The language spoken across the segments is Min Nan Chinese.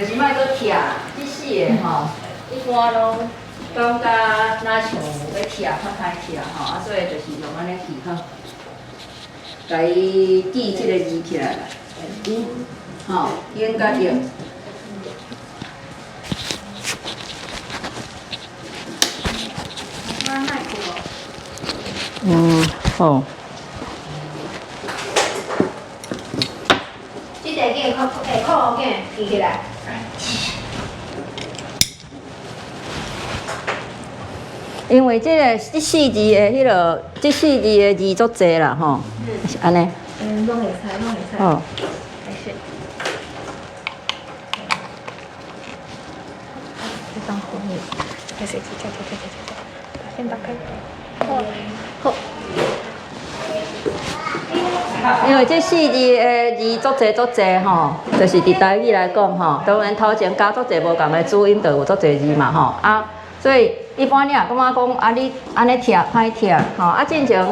就是莫閣拆，這四个吼，一般攏感覺若像欲拆較歹拆吼，啊，所以就是用按呢記吼，共伊記這个字起來啦，吼，音佮譯。嗯，好。這個緊扣，欸，扣好緊，記起來。因為這个這四字的彼落，這四字的字足濟啦，吼，是按呢。嗯，攏會使，攏會使。好。這張後面，開始，跳跳跳跳跳，先打開。好。因為這四字的字足濟足濟吼，就是佇台語來講吼，當然頭前加足濟無仝的子音，就有足濟字嘛吼啊，所以一般你若感覺講啊，你按呢拆歹拆吼啊，進前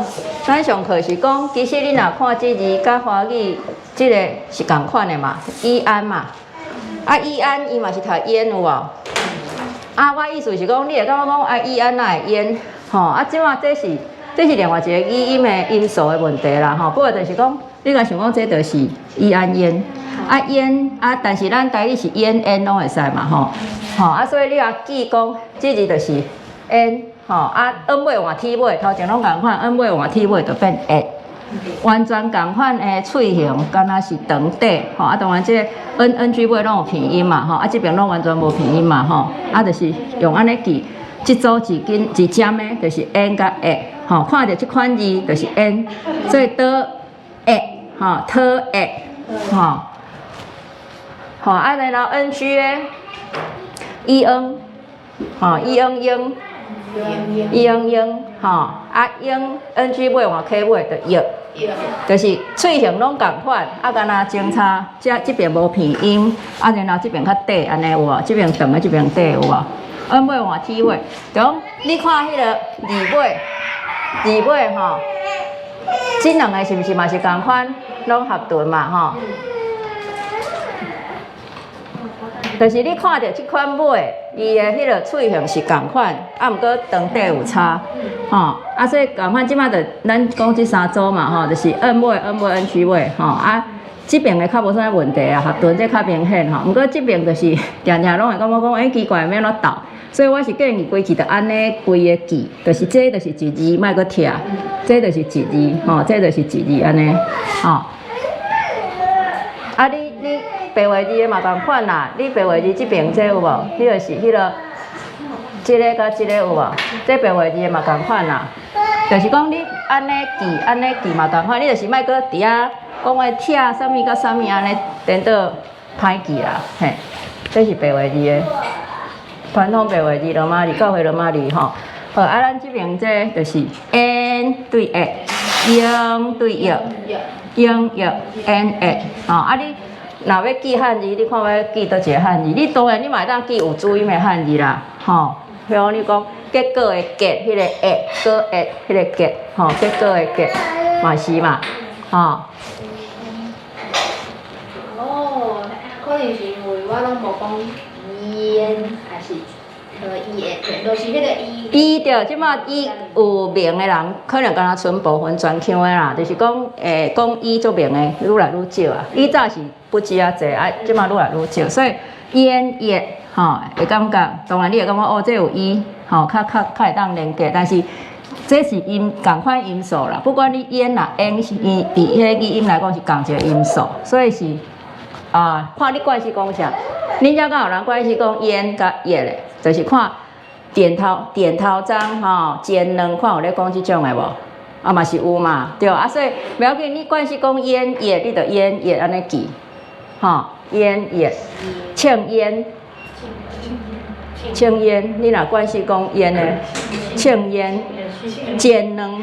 咱上課是講，其實你若看這字佮華語這个是仝款的嘛，伊安嘛，啊伊安伊嘛是讀煙有無？啊，我意思是講，你會感覺講啊，伊安哪會煙吼？啊，這馬這是。這是另外一个語音的音素的問題啦，吼。不過就是講，你若想講這就是伊安煙，啊煙啊，但是咱台語是煙煙攏會使嘛，吼。吼啊，所以你若記講，這字就是煙，吼啊，n 尾換 t 尾，頭前攏仝款，n 尾換 t 尾就變液，完全仝款的喙形，敢若是長短，吼啊，當然這个 n n g 尾攏有鼻音嘛，吼啊，這邊攏完全無鼻音嘛，吼啊，就是用按呢記，這組字根字尖的，就是煙佮液。吼，看著這款字就是煙，所以的液，吼，特液，吼，吼啊，然後 N G 咧，E N，吼，E N 英，E N 英，吼，啊英 N G 尾換 K 尾就藥，就是喙形攏仝款，啊，敢若相差，這這邊無鼻音，啊，然後這邊較短，按呢有無？這邊長的，這邊短有無？N 尾換 T 尾，就講你看彼个字尾。字尾吼，這兩个是毋是嘛是仝款，攏合頓嘛吼？就是你看著這款尾，伊的彼个喙形是仝款，啊，毋過長短有差，吼。啊，所以仝款這擺就咱講這三組嘛吼，就是 N 尾、N 尾、N G 尾吼。啊，這邊的較無啥問題啊，合頓這較明顯吼。毋過這邊就是定定攏會感覺講，欸，奇怪，欲按怎鬥？所以我是建議規氣就按呢規个記，就是這就是一字，莫閣拆，這就是一字，吼，這就是一字按呢，吼。啊，你你白話字的嘛仝款啦，你白話字這邊這有無？彼个是彼个，這个佮這个有無？這白話字的嘛仝款啦，就是講你按呢記，按呢記嘛仝款，你就是莫閣佇遐講愛拆啥物佮啥物按呢顛倒歹記啦，嘿，這是白話字的。傳統白話字羅馬字，教會羅馬字吼。好，啊，咱這邊這就是煙對液，英對藥，英藥煙液，吼。啊，你若欲記漢字，你看欲記佗一个漢字？你當然你嘛會當記有注音的漢字啦，吼。比如你講結果的結，彼个液，果液，彼个結，吼，結果的結嘛是嘛，吼。哦，可能是因為我攏無講煙，還是伊的，就是彼个伊。伊對，這擺伊有名的人，可能敢若賰部分專腔的啦，就是講，欸，講伊足名的愈來愈少啊。以早是不止啊濟，啊，這擺愈來愈少，所以煙液吼會感覺，當然你會感覺哦，這有伊吼，較較較會當連結，但是這是音仝款音素啦。不管你煙啦煙是伊佇彼个語音來講是仝一个音素，所以是啊，看你慣勢講啥。恁遮敢有人慣勢講煙佮液的，就是看點頭點頭鬃吼，煎卵，看有咧講這種的無？啊嘛是有嘛，對啊，所以袂要緊，你慣勢講煙液，你就煙液按呢記，吼，煙液，青煙，青煙，你若慣勢講煙的，青煙，煎卵，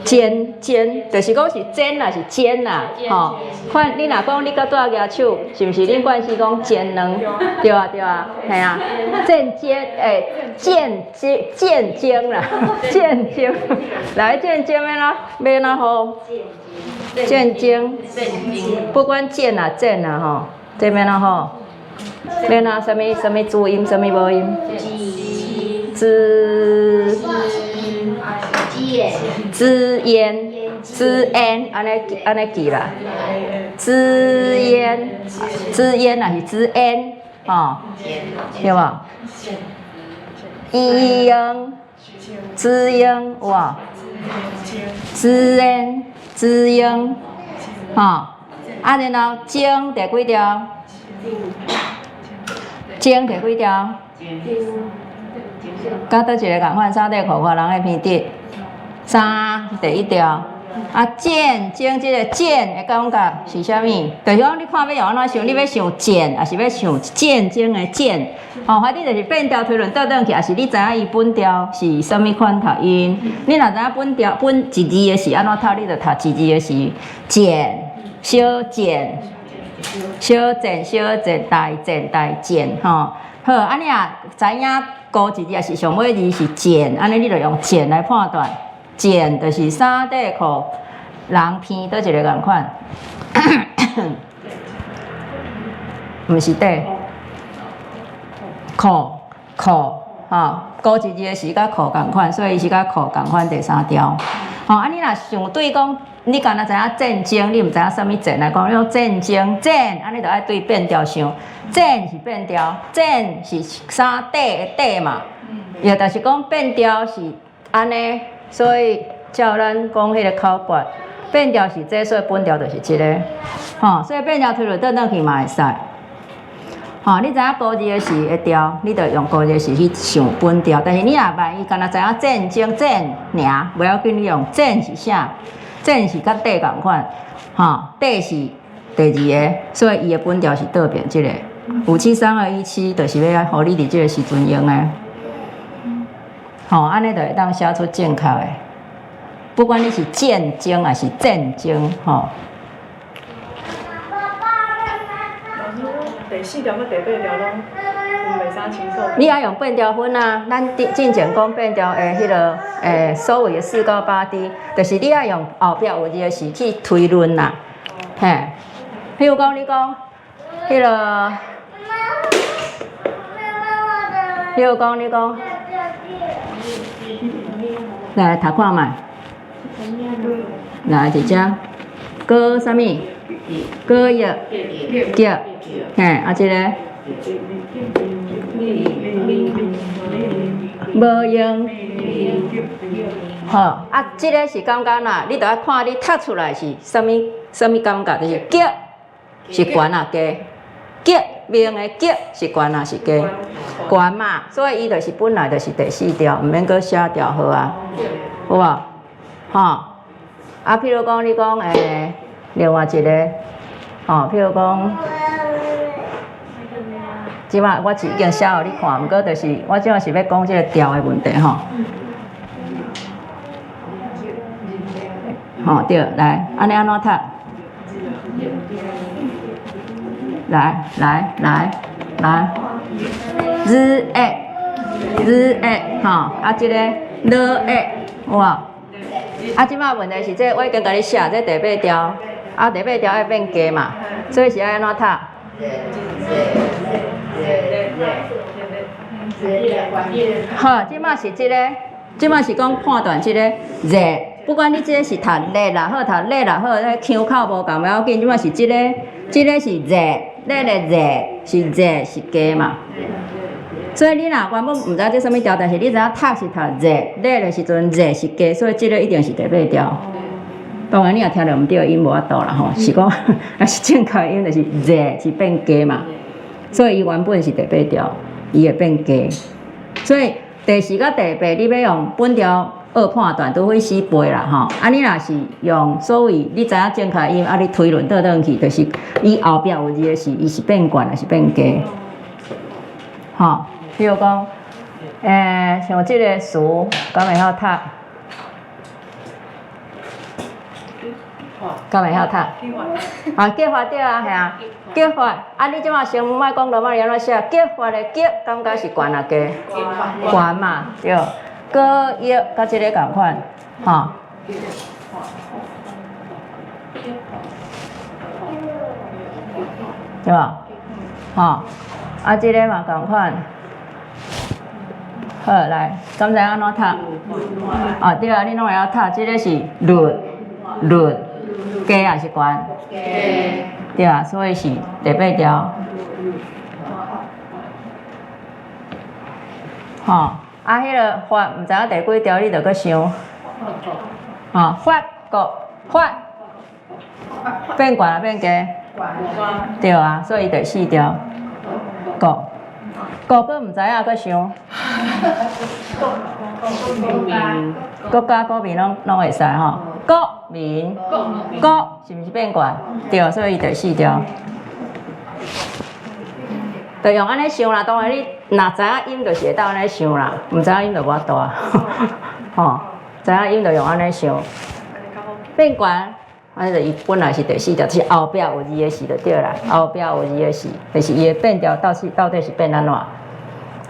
煎煎，就是講是煎啦，是煎啦，吼。看你若講你閣拄仔舉手，是毋是恁慣勢講煎卵？對啊對啊，嘿啊，戰煎欸，戰爭戰爭啦，戰爭，來戰爭欲按怎欲按怎號？戰爭，不管戰啊戰啊吼，這欲按怎號？欲按啥物啥物主音，啥物母音？滋滋煙滋煙，按呢按呢記啦。滋煙滋煙抑是滋煙，吼，對無？英滋英有無？滋煙滋英，吼，啊然後精第幾調？精第幾調？佮佗一个仝款，衫底褲看人的鼻直，三第一調。啊，剪精這个剪的感覺是啥物？就是講你看欲用按怎想，你欲想剪，抑是欲想戰爭的戰？吼，反正就是變調推論倒轉去，抑是你知影伊本調是啥物款讀音？你若知影本調本一字的是按怎讀，你就讀一字的是剪，小剪，小剪小剪大剪大剪，吼。好，啊你若知影孤一字抑是上尾字是剪，按呢你就用剪來判斷。剪就是衫底褲人鼻佗一个仝款，毋是底褲褲吼，孤一字的是佮褲仝款，所以伊是佮褲仝款第三調。吼，啊你若想對講，你干焦知影戰爭，你毋知影啥物戰來講，你講戰爭戰，按呢就愛對變調想，戰是變調，戰是衫底的底嘛，也就是講變調是按呢。所以照咱講彼个口訣，變調是這，所以本調就是這个，吼，所以變調推論倒轉去嘛會使。吼，你知影孤字的時會調，你就用孤字的時去想本調。但是你若萬一干焦知影戰爭戰爾，無要緊，你用戰是啥？戰是佮底仝款，吼，底是第二个，所以伊的本調是倒變這个。573217，就是欲予你佇這个時陣用的。吼，按呢就會當寫出正確的。不管你是戰爭抑是戰爭，吼。老師，第四條佮第八條攏袂啥清楚。你愛用變調分啊！咱進前講變調的彼个所謂的4到8D，就是你愛用後壁有字的時去推論啦。嘿，譬如講你講彼个，譬如講你講。來讀看覓，來佇遮，高啥物？高一，腳，嘿，啊這个，無用，好，啊這个是感覺啦，你著愛看你讀出來是啥物啥物感覺，就是腳是懸抑低，腳明的腳是懸抑是低？懸嘛，所以伊就是本來就是第四調，毋免閣寫調號啊，有無？吼，啊，譬如講你講另外一个，吼，譬如講，這擺我是已經寫予你看，毋過就是我這擺是欲講這个調的問題吼。吼對，來，按呢按怎讀？來來來來，日欸日欸，吼，啊這个了欸，有無？啊，這擺問題是這，我已經共你寫這第八調，啊第八調愛變低嘛，所以是愛按怎讀？好，這擺是這个，這擺是講判斷這个熱，不管你這个是讀熱也好，讀熱也好，彼腔口無仝無要緊，這擺是這个，這个是熱，熱的熱是熱是低嘛。所以你若原本毋知這啥物調，但是你知影讀是讀熱，熱的時陣熱是低，所以這个一定是第八調。當然你若聽著毋對音無法度啦吼，是講若是正確音就是熱是變低嘛，所以伊原本是第八調，伊會變低。所以第四佮第八，你欲用本調學判斷，除非死背啦吼。啊，你若是用所謂你知影正確音，啊，你推論倒轉去，就是伊後壁有字的時，伊是變懸抑是變低？吼，比如講，像這个詞，敢會曉讀？敢會曉讀？啊，激發對啊，嘿啊，激發。啊，你這擺先莫講羅馬字按怎寫？激發的激，感覺是懸抑低？懸嘛，對。高一佮這个仝款，吼。對無？吼，啊，這个嘛仝款。好，來，敢知按怎讀？啊，對啊，你攏會曉讀，這个是律律，加抑是懸？對啊，所以是第八條。吼，啊，彼个法毋知影第幾條，你著閣想。吼，法國法變懸抑變加？對啊，所以第四條。國國閣毋知影閣想。國家國民攏攏會使吼。國民國是毋是變懸？對，所以第四條。就用按呢想啦，當然你若知影音，就是會當按呢想啦；毋知影音就無法度啊。吼，知影音就用按呢想。變懸，啊，就伊本來是第四條，就是後壁有字的時就對啦。後壁有字的時，就是伊的變調到底到底是變按怎？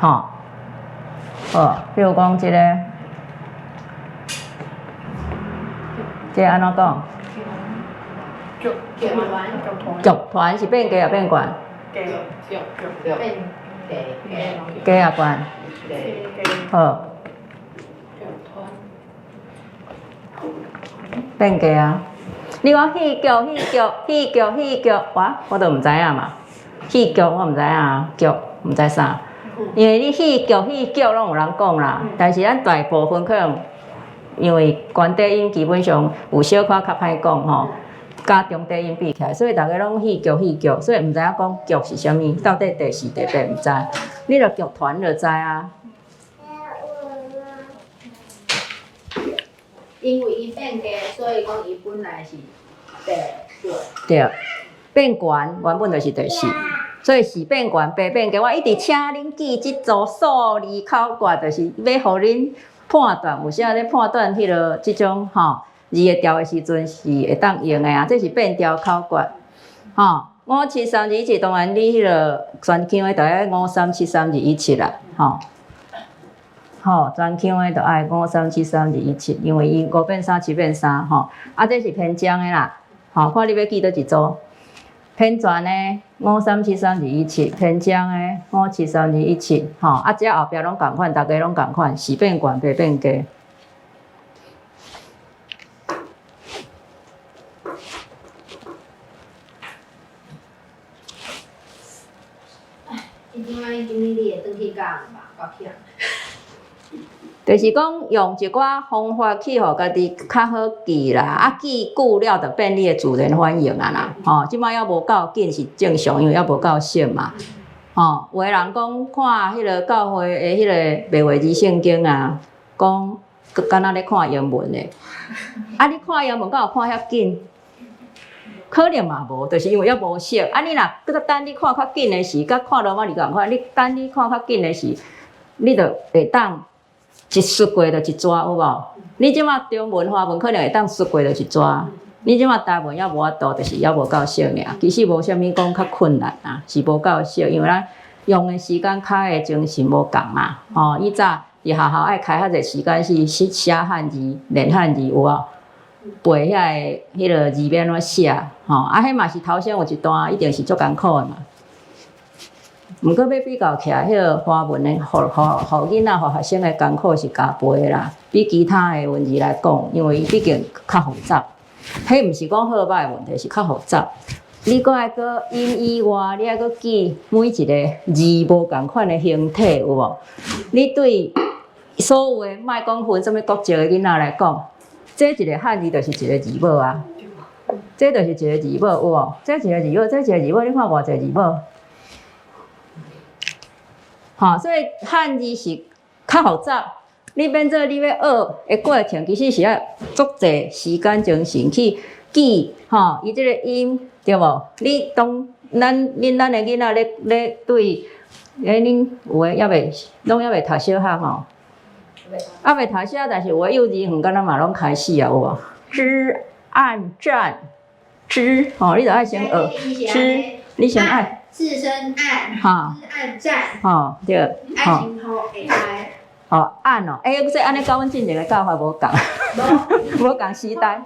吼，好，比如講這个，這个按怎講？劇團。劇團是變加抑變懸？變加抑懸？好。變加啊！你講戲劇、戲劇、戲劇、戲劇，哇，我都毋知影嘛。戲劇我毋知影，劇毋知啥，因為你戲劇、戲劇攏有人講啦，但是咱大部分可能因為懸底音基本上有小可較歹講吼，佮中低音比起來，所以逐家攏戲劇、戲劇，所以毋知影講劇是啥物，到底第四、第八毋知。你著劇團就知啊。因為伊變加，所以講伊本來是第八。對，變懸原本就是第四，所以是變懸，白變加。我一直請恁記這組數字口訣，就是欲予恁判斷，有啥咧判斷彼个這種吼字會調的時陣是會當用的啊。這是變調口訣，吼五七三二一七，當然你彼个全腔的就愛五三七三二一七啦，吼。吼，全腔的就愛五三七三二一七，因為伊五變三，七變三，吼。啊，這是篇章的啦，吼，看你欲記佗一組。編纂的五三七三二一七，篇章的五七三二一七，吼。啊，這後壁攏仝款，逐家攏仝款，是變懸，袂變加。伊這擺今年你會轉去教吧？夠忝。就是講用一寡方法去予家己較好記啦，啊記久了就變你的自然反應啊啦，吼，這擺猶無夠緊是正常，因為猶無夠熟嘛，吼。有的人講看彼個教會的彼個白話字聖經啊，講敢若咧看英文的，啊你看英文敢有看遐緊？可能嘛無，就是因為猶無熟。啊你若閣等你看較緊的時，佮看羅馬字仝款，你等你看較緊的時，你就會當。一術過就一逝，有無？你這馬中文、華文可能會當術過就一逝，你這馬台文猶無法度，就是猶無夠熟爾。其實無啥物講較困難啊，是無夠熟，因為咱用的時間較的精神無仝嘛。吼，以早佇學校愛開較濟時間是寫寫漢字、練漢字，有無？背遐个彼个字欲按怎寫，吼，啊，彼嘛是頭先有一段一定是足艱苦的嘛。毋過欲比較起來，彼个華文的，予予予囡仔、予學生的艱苦是加倍的啦。比其他的文字來講，因為伊畢竟較複雜。彼毋是講好歹的問題，是較複雜。你閣愛閣音以外，你愛閣記每一个字無仝款的形體，有無？你對所有的莫講分啥物國籍的囡仔來講，這一个漢字就是一个字母啊。這就是一个字母，有無？這一个字母，這一個字母，你看偌濟字母？吼，所以漢字是較複雜，你變做你欲學的過程，其實是愛足濟時間精神去記，吼，伊這个音對無？你當咱恁咱的囡仔咧咧對，欸，恁有的猶未攏猶未讀小學吼，猶未讀小，但是有的幼稚園敢若嘛攏開始啊，有無？知按讚知，吼，你著愛先學知，你先愛。四聲按，知按讚，吼對，愛心吼會使。吼按哦，欸，這按呢佮阮進前的教法無仝，無仝時代。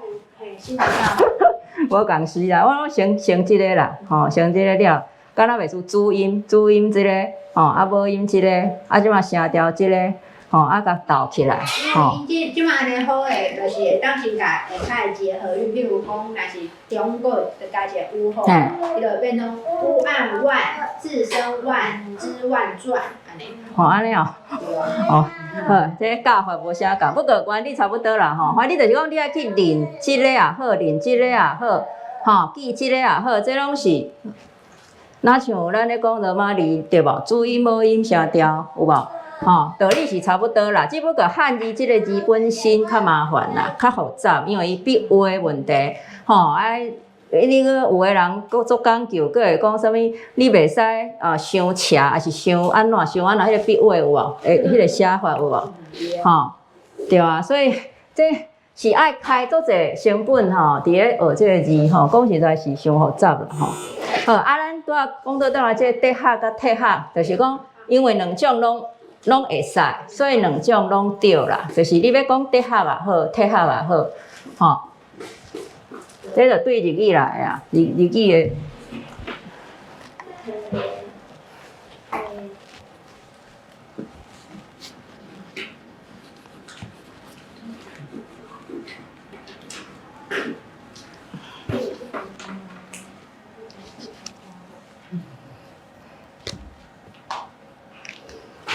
無仝時代，我攏先先這个啦，吼，先這个了。敢若袂輸主音，主音這个，吼，啊母音這个，啊這馬聲調這个，吼，啊共鬥起來，吼。因這這馬按呢好的，就是會當先共下跤結合韻，譬如講，若是中國就加一個烏吼，伊就會變成烏按萬，自生萬，之萬轉，按呢。吼，按呢哦。哦，好，這教法無啥仝，不過原理差不多啦吼。反正就是講，你愛去認這个也好，認這個也好，吼，記這個也好，這攏是，若像咱咧講羅馬字對無？主音、母音、聲調有無？吼，道理是差不多啦，只不過漢字這个字本身較麻煩啦，較複雜，因為伊筆畫的問題，吼，啊，你閣有的人閣足講究，閣會講啥物？你袂使啊傷斜，抑是傷按怎傷按怎？彼个筆畫有無？欸，彼个寫法有無？吼，對啊，所以這是愛開足濟成本吼，佇咧學這个字吼，講實在是傷複雜啦吼。好，啊，咱拄仔講倒轉來，這個哲學佮哲學，就是講因為兩種攏會使，所以兩種攏對啦。就是你欲講哲學也好，哲學也好，吼。這就對日語來啊，日日語的。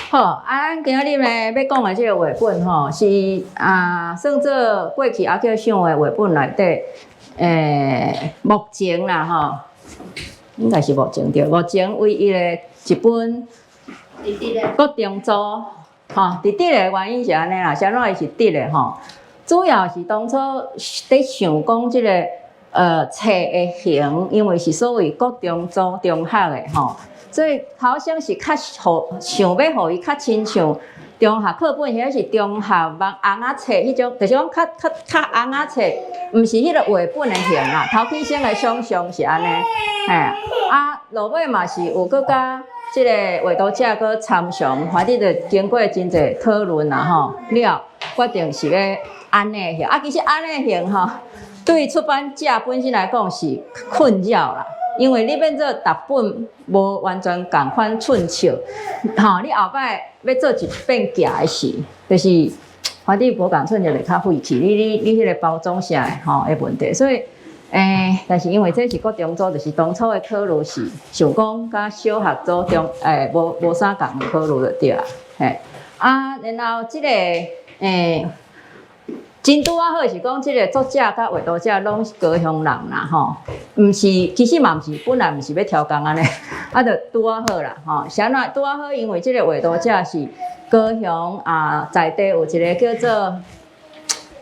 好，啊，咱今仔日呢欲講的這個繪本吼，是啊，算做過去阿克想的繪本內底，目前啦吼，應該是目前對，目前唯一的一本國中組，吼，佇佇的原因是按呢啦，啥物伊是佇的吼？主要是當初佇想講這個冊的型，因為是所謂國中組中學的吼。所以頭先是較予想欲予伊較親像中學課本，或者是中學網尪仔冊彼種，就是講較較較尪仔冊，毋是彼个繪本的型啦。頭起先的想像是按呢，嘿，啊，落尾嘛是有閣佮這个畫圖者閣參詳，反正就經過真濟討論啦吼，了決定是欲按呢型。啊，其實按呢型吼，對出版社本身來講是困擾啦。因為你變做逐本無完全仝款寸尺，吼，你後擺欲做一遍寄的時，就是反正無仝寸就會較費氣，你你你彼个包裝啥的吼的問題，所以，但是因為這是國中組，就是當初的考慮是想講佮小學組中無無啥仝的考慮就對啊，嘿，啊，然後這个真拄仔好是講，這个作者佮畫圖者攏是高雄人啦，吼，毋是，其實嘛毋是，本來毋是欲挑工按呢，啊，就拄仔好啦，吼，是按怎拄仔好？因為這个畫圖者是高雄啊，在地有一个叫做，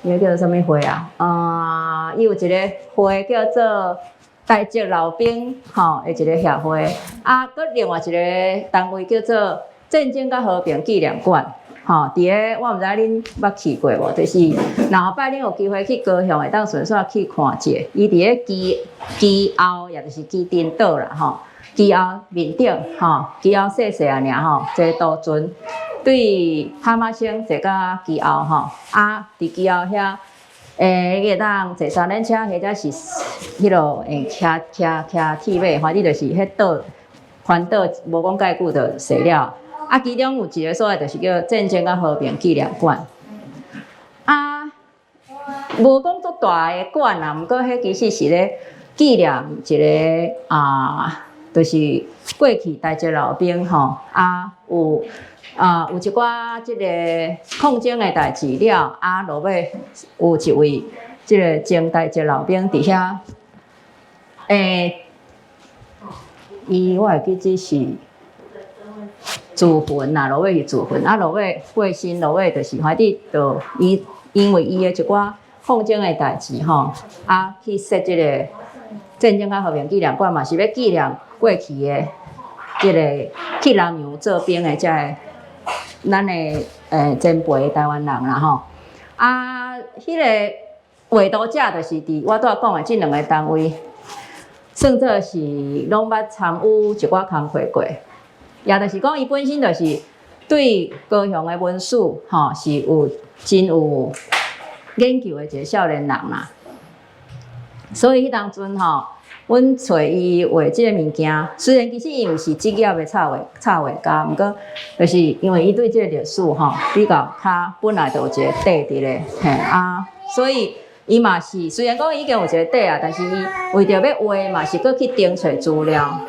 伊个叫做啥物會啊？啊，伊有一个會叫做台籍老兵吼的一个協會，啊，閣另外一个單位叫做戰爭佮和平紀念館。吼，佇个我毋知影恁捌去過無？就是若後擺恁有機會去高雄，會當順紲去看者。伊佇个基基澳，也就是基丁島啦，吼，基澳面頂，吼，基澳細細仔爾吼，坐渡船對哈馬星坐到基澳吼，啊，佇基澳遐，你會當坐三輪車，或者是彼落騎騎騎鐵馬，反正就是彼島環島無講蓋久就踅了。啊，其中有一个所在就是叫戰爭佮和平紀念館。啊，無講足大的館啦，毋過彼其實是咧紀念一个啊，就是過去台籍老兵吼，啊有啊有一寡這个抗爭的代誌了，啊落尾有一位這个前台籍老兵佇遐，伊我會記這是。自焚啦，落尾是自焚，啊，落尾過身，落尾就是反正就伊因為伊的一寡抗爭的代誌吼，啊，去設這個戰爭佮和平紀念館嘛，是欲紀念過去的這个去南洋做兵的這个咱的前輩台灣人啦吼。啊，彼个畫圖者就是佇我拄仔講的這兩个單位，算做是攏捌參與一寡工課過。也就是講，伊本身就是對高雄的文史吼是有真有研究的一個少年人啦。所以彼當陣吼，阮揣伊畫這个物件，雖然其實伊毋是職業的插畫家，毋過就是因為伊對這个歷史吼比較較本來就有一個底佇咧，嘿啊，所以伊嘛是雖然講已經有一個底啊，但是伊為著欲畫嘛是閣去尋揣資料。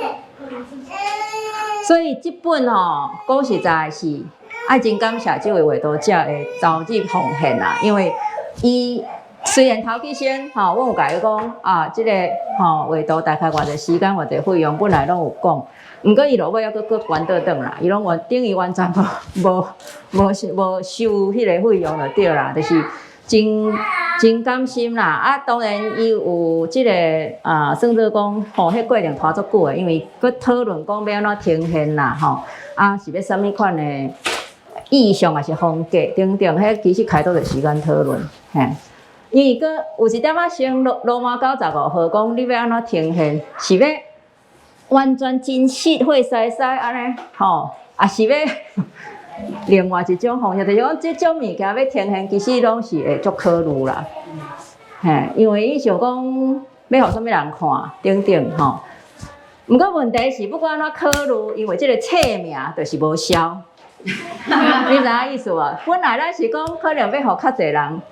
所以這本吼，講實在是愛真感謝這位畫圖者的投入奉獻啦，因為伊雖然頭起先吼，阮有共伊講啊，這个吼畫圖大概偌濟時間、偌濟費用，本來攏有講，毋過伊落尾猶閣閣懸倒轉啦，伊攏完等於完全無收彼個費用就對啦，就是真真甘心啦。啊，當然伊有這个啊，算做講吼，彼過程拖足久的，因為閣討論講欲按怎呈現啦，吼，啊是欲啥物款的意象，抑是風格等等，彼其實開足濟時間討論，嘿。因為閣有一點仔像羅馬95號，講你欲按怎呈現，是欲完全真實血絲絲按呢，吼，抑是欲另外一種方式，就是講這種物件欲呈現，其實攏是會足考慮啦，嘿，因為伊想講欲予啥物人看，等等吼。毋過問題是，不管按怎考慮，因為這个冊名就是無銷，你知影意思無？本來咱是講可能欲予較濟人，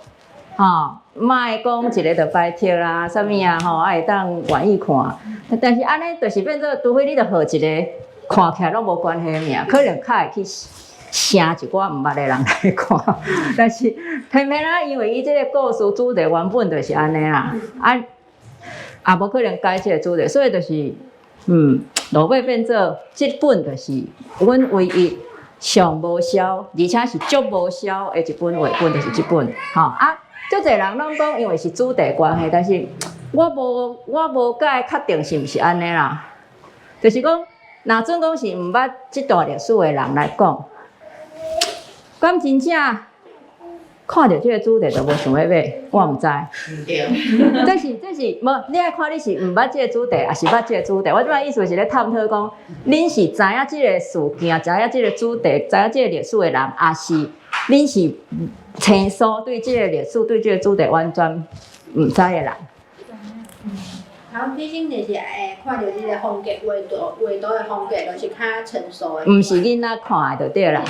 吼，莫講一个就拜託啦，啥物啊吼，啊會當願意看。但是按呢，就是變做，除非你著號一个看起來攏無關係的名，可能較會去聲一寡毋捌的人來看。但是偏偏啊，因為伊這个故事主題原本就是按呢啦，啊，也無可能改這个主題，所以就是，落尾變做這本就是阮唯一上無銷，而且是足無銷的一本畫本，就是這本，吼啊。足濟人攏講，因為是主題關係，但是我無敢會確定是毋是按呢啦。就是講，若準講是毋捌這段歷史的人來講，敢真正看著這个主題就無想欲買，我毋知。對。這是無，你愛看你是毋捌這个主題，抑是捌這个主題。我這擺意思是咧探討講，恁是知影這个事件，知影這个主題，知影這个歷史的人，抑是恁是生疏對這个歷史、對這个主題完全毋知的人？然後畢竟就是會看著這个風格畫圖畫圖的風格，就是較成熟的。毋是囡仔看的就對啦。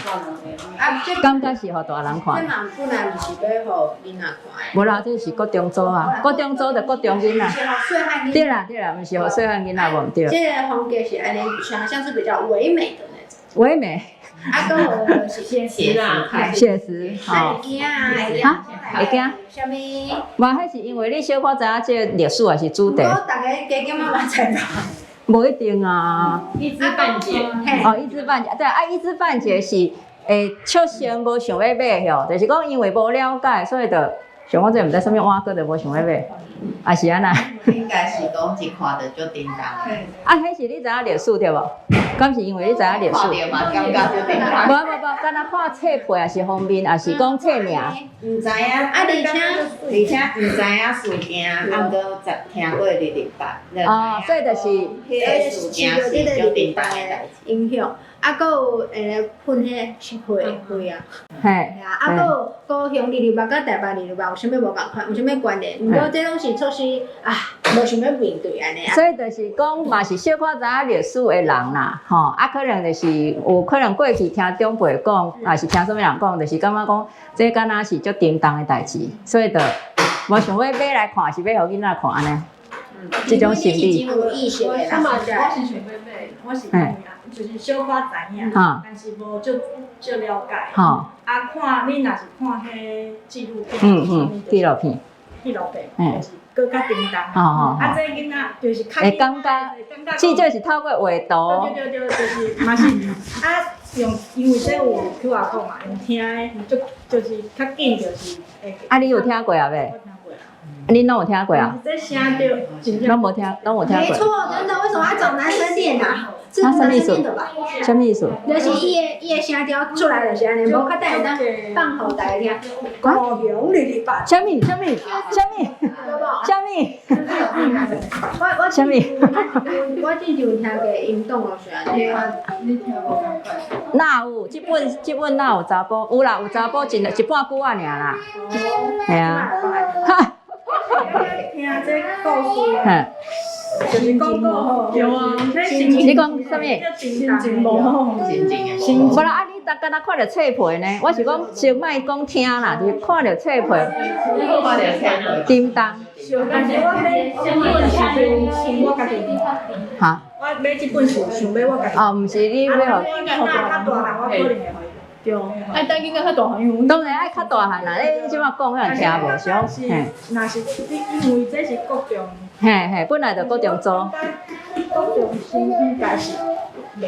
啊，這感覺是予大人看。這嘛本來毋是欲予囡仔看的。無啦，這是國中組啊，國中組就國中囡仔。是予細漢囡。對啦對啦，毋是予細漢囡仔無毋對。這个風格是按呢，好像是比較唯美的那種。唯美。啊，閣有是寫實啦，寫實，吼。會驚啊，會哈，會驚？啥物？無，彼是因為你小可知影這個歷史還是主題。毋過逐个加減仔嘛知吧。無一定啊。一知半解。哦，一知半解，對啊，一知半解是會出生無想欲買吼，就是講因為無了解，所以就想講這毋知啥物碗糕，就無想欲買，抑是按怎？應該是講一看就足震動。啊，彼是你知影歷史對無？敢是因為你知影歷史？看著嘛，感覺足震動。無無無，敢若看冊皮，抑是封面，抑是講冊名？毋知影，啊，而且而且毋知影事件，啊，毋過知聽過228。哦，所以就是。彼个事件是足震動的代誌。影響，啊，閣有噴彼個血血啊。嘿。啊，閣有高雄228佮台北二二八有啥物無仝款，有啥物關聯？毋過這攏是措施啊，無想欲面對按呢啊。所以就是講，嘛是小可知影歷史的人啦，吼，啊，可能就是有可能過去聽長輩講，抑是聽啥物人講，就是感覺講這敢若是足沉重的代誌，所以就無想欲買來看，是欲予囡仔看按呢。這種心理。有意識的啦。我是想欲買，我是就是小可知影，但是無足足了解。啊，看你若是看彼紀錄片，紀錄片。紀錄片，就是閣較沉重。啊，這囡仔就是較會感覺，至少是透過畫圖。對對對，就是嘛是啊，用因為這有 QR code 嘛，用聽的，就是較緊，就是會。啊，你有聽過啊未？我聽過啊。你攏有聽過啊？這聲就真正。攏無聽，攏有聽過。沒錯，真的，為什麼要找男生念啊？是男生念的吧？啥物意思？就是伊的聲調出來就是按呢，無較等會當放予大家聽。高雄228。啥物？啥物？啥物？啥物？我啥物？我之前有聽過𪜶講的是按呢。你聽無仝款？哪有？這本哪有查埔？有啦，有查埔一半久仔爾啦。哦。嘿啊。哈。聽這故事。就是講講對啊，你講啥物？心情無好，心情的無無啦，啊你逐敢若看著冊皮呢？我是講先莫講聽啦，就是看著冊皮，看著冊皮。叮當。但是我買這本是想我家己，哈？我買這本是想買我家己。哦，毋是你買予。我囡仔較大漢，我可能會予伊。對，愛等囡仔較大漢，因為當然愛較大漢啦，你這擺講可能聽無，是講嘿。若是你因為這是國中。嘿嘿，本來就國中組。國中生應該是。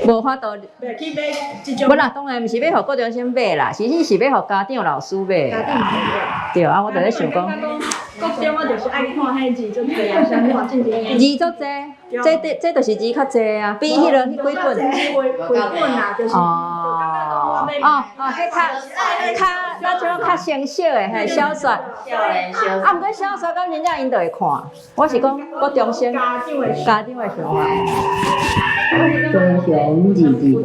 無法度。袂去買這種。無啦，當然毋是欲予國中生買啦，其實是欲予家長老師買啦。對啊，我就咧想講。國中我就是愛看彼字足濟啊，啥物話進前。字足濟，這這這就是字較濟啊，比彼個彼幾本。繪本啊，就是。哦哦哦，彼較較那種較生涩的嘿小說。啊，毋過小說敢真正𪜶就會看。我是講國中生家長的想法。高雄228。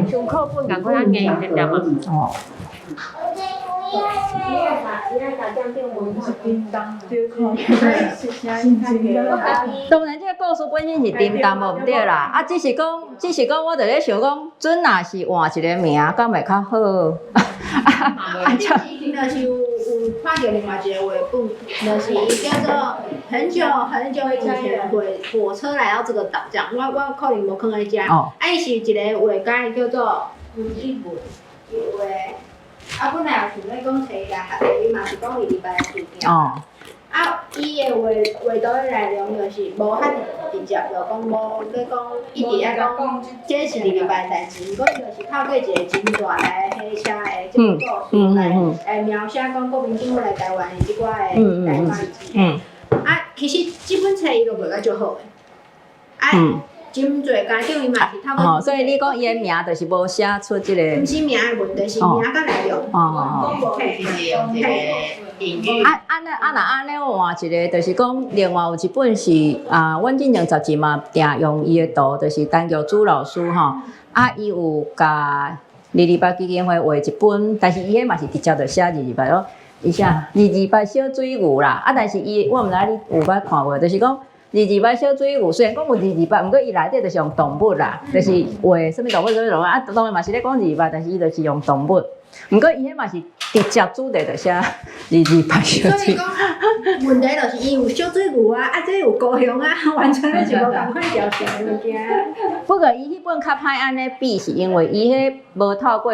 像課本仝款仔硬點點啊。哦。當然，這個故事本身是沉重無毋對啦，啊，只是講，我就咧想講，準若是換一個名，敢會較好？啊，就是有看著另外一個繪本，就是伊叫做很久很久以前火車來到這個島，這樣，我可能無囥佇遮。啊，伊是一個畫家叫做吳一文，伊畫。啊，本來也想欲講揣伊來學，伊嘛是講228的事件。啊，伊的畫畫圖的內容就是無遐直接，就講無咧講，一直愛講這是二二八的代誌，毋過伊就是透過一個真大台的火車的這個故事來描寫講國民政府來台灣的這寡的台灣史。啊，其實這本冊伊就賣甲足好的。啊，真濟家長伊嘛是透過。哦，所以你講伊的名就是無寫出這個。毋是名的問題，是名佮內容。哦。啊啊那啊若按呢，我換一個，就是講另外有一本是啊，阮進前雜誌嘛定用伊的圖，就是陳玉珠老師吼，啊，伊有共二二八基金會畫一本，但是伊彼嘛是直接就寫二二八咯，伊寫二二八小水牛啦，啊，但是伊我毋知你有捌看無，就是講二二八小水牛，雖然講有二二八，毋過伊內底就是用動物啦，就是畫啥物動物啥物動物，啊，當然嘛是咧講二二八，但是伊就是用動物。毋過伊彼嘛是直接主題就寫二二八小所以水。講，問題就是伊有小水牛啊，啊這有高雄啊，完全攏是無仝款條線的物件。不過伊彼本較歹按呢比，是因為伊彼無透過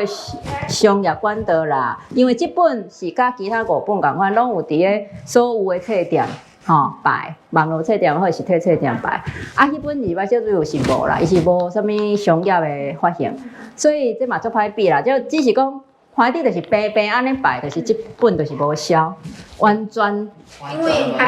商業管道啦。因為這本是佮其他五本仝款，攏有佇咧所有的冊店吼擺，網路冊店或實體冊店擺。啊，彼本二二八小水牛是無啦，伊是無啥物商業的發行，所以這嘛足歹比啦。就只是講，反正就是平平按呢擺，就是這本就是無銷，完全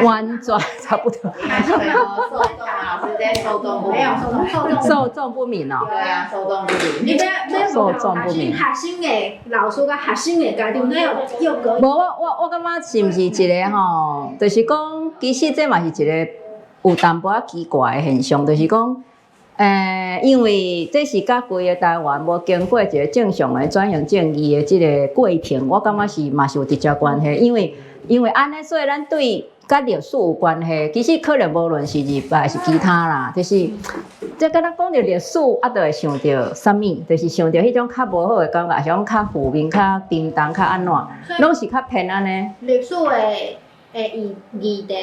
完全差不多。受眾老師在受眾不沒有受眾，受眾不明哦。對啊，受眾不明。你欲受眾不明。學生的老師佮學生的家長，哪有又隔？無，我感覺是毋是一個吼，就是講，其實這嘛是一個有淡薄仔奇怪的現象，就是講，因為這是佮規个台灣無經過一個正常的轉型正義的這個過程，我感覺是嘛是有直接關係，因為按呢，所以咱對佮歷史有關係，其實可能無論是二八還是其他啦，就是這敢若講著歷史，啊，就會想著啥物，就是想著彼種較無好的感覺，是講較負面、較沉重、較按怎，攏是較偏按呢。歷史的議題的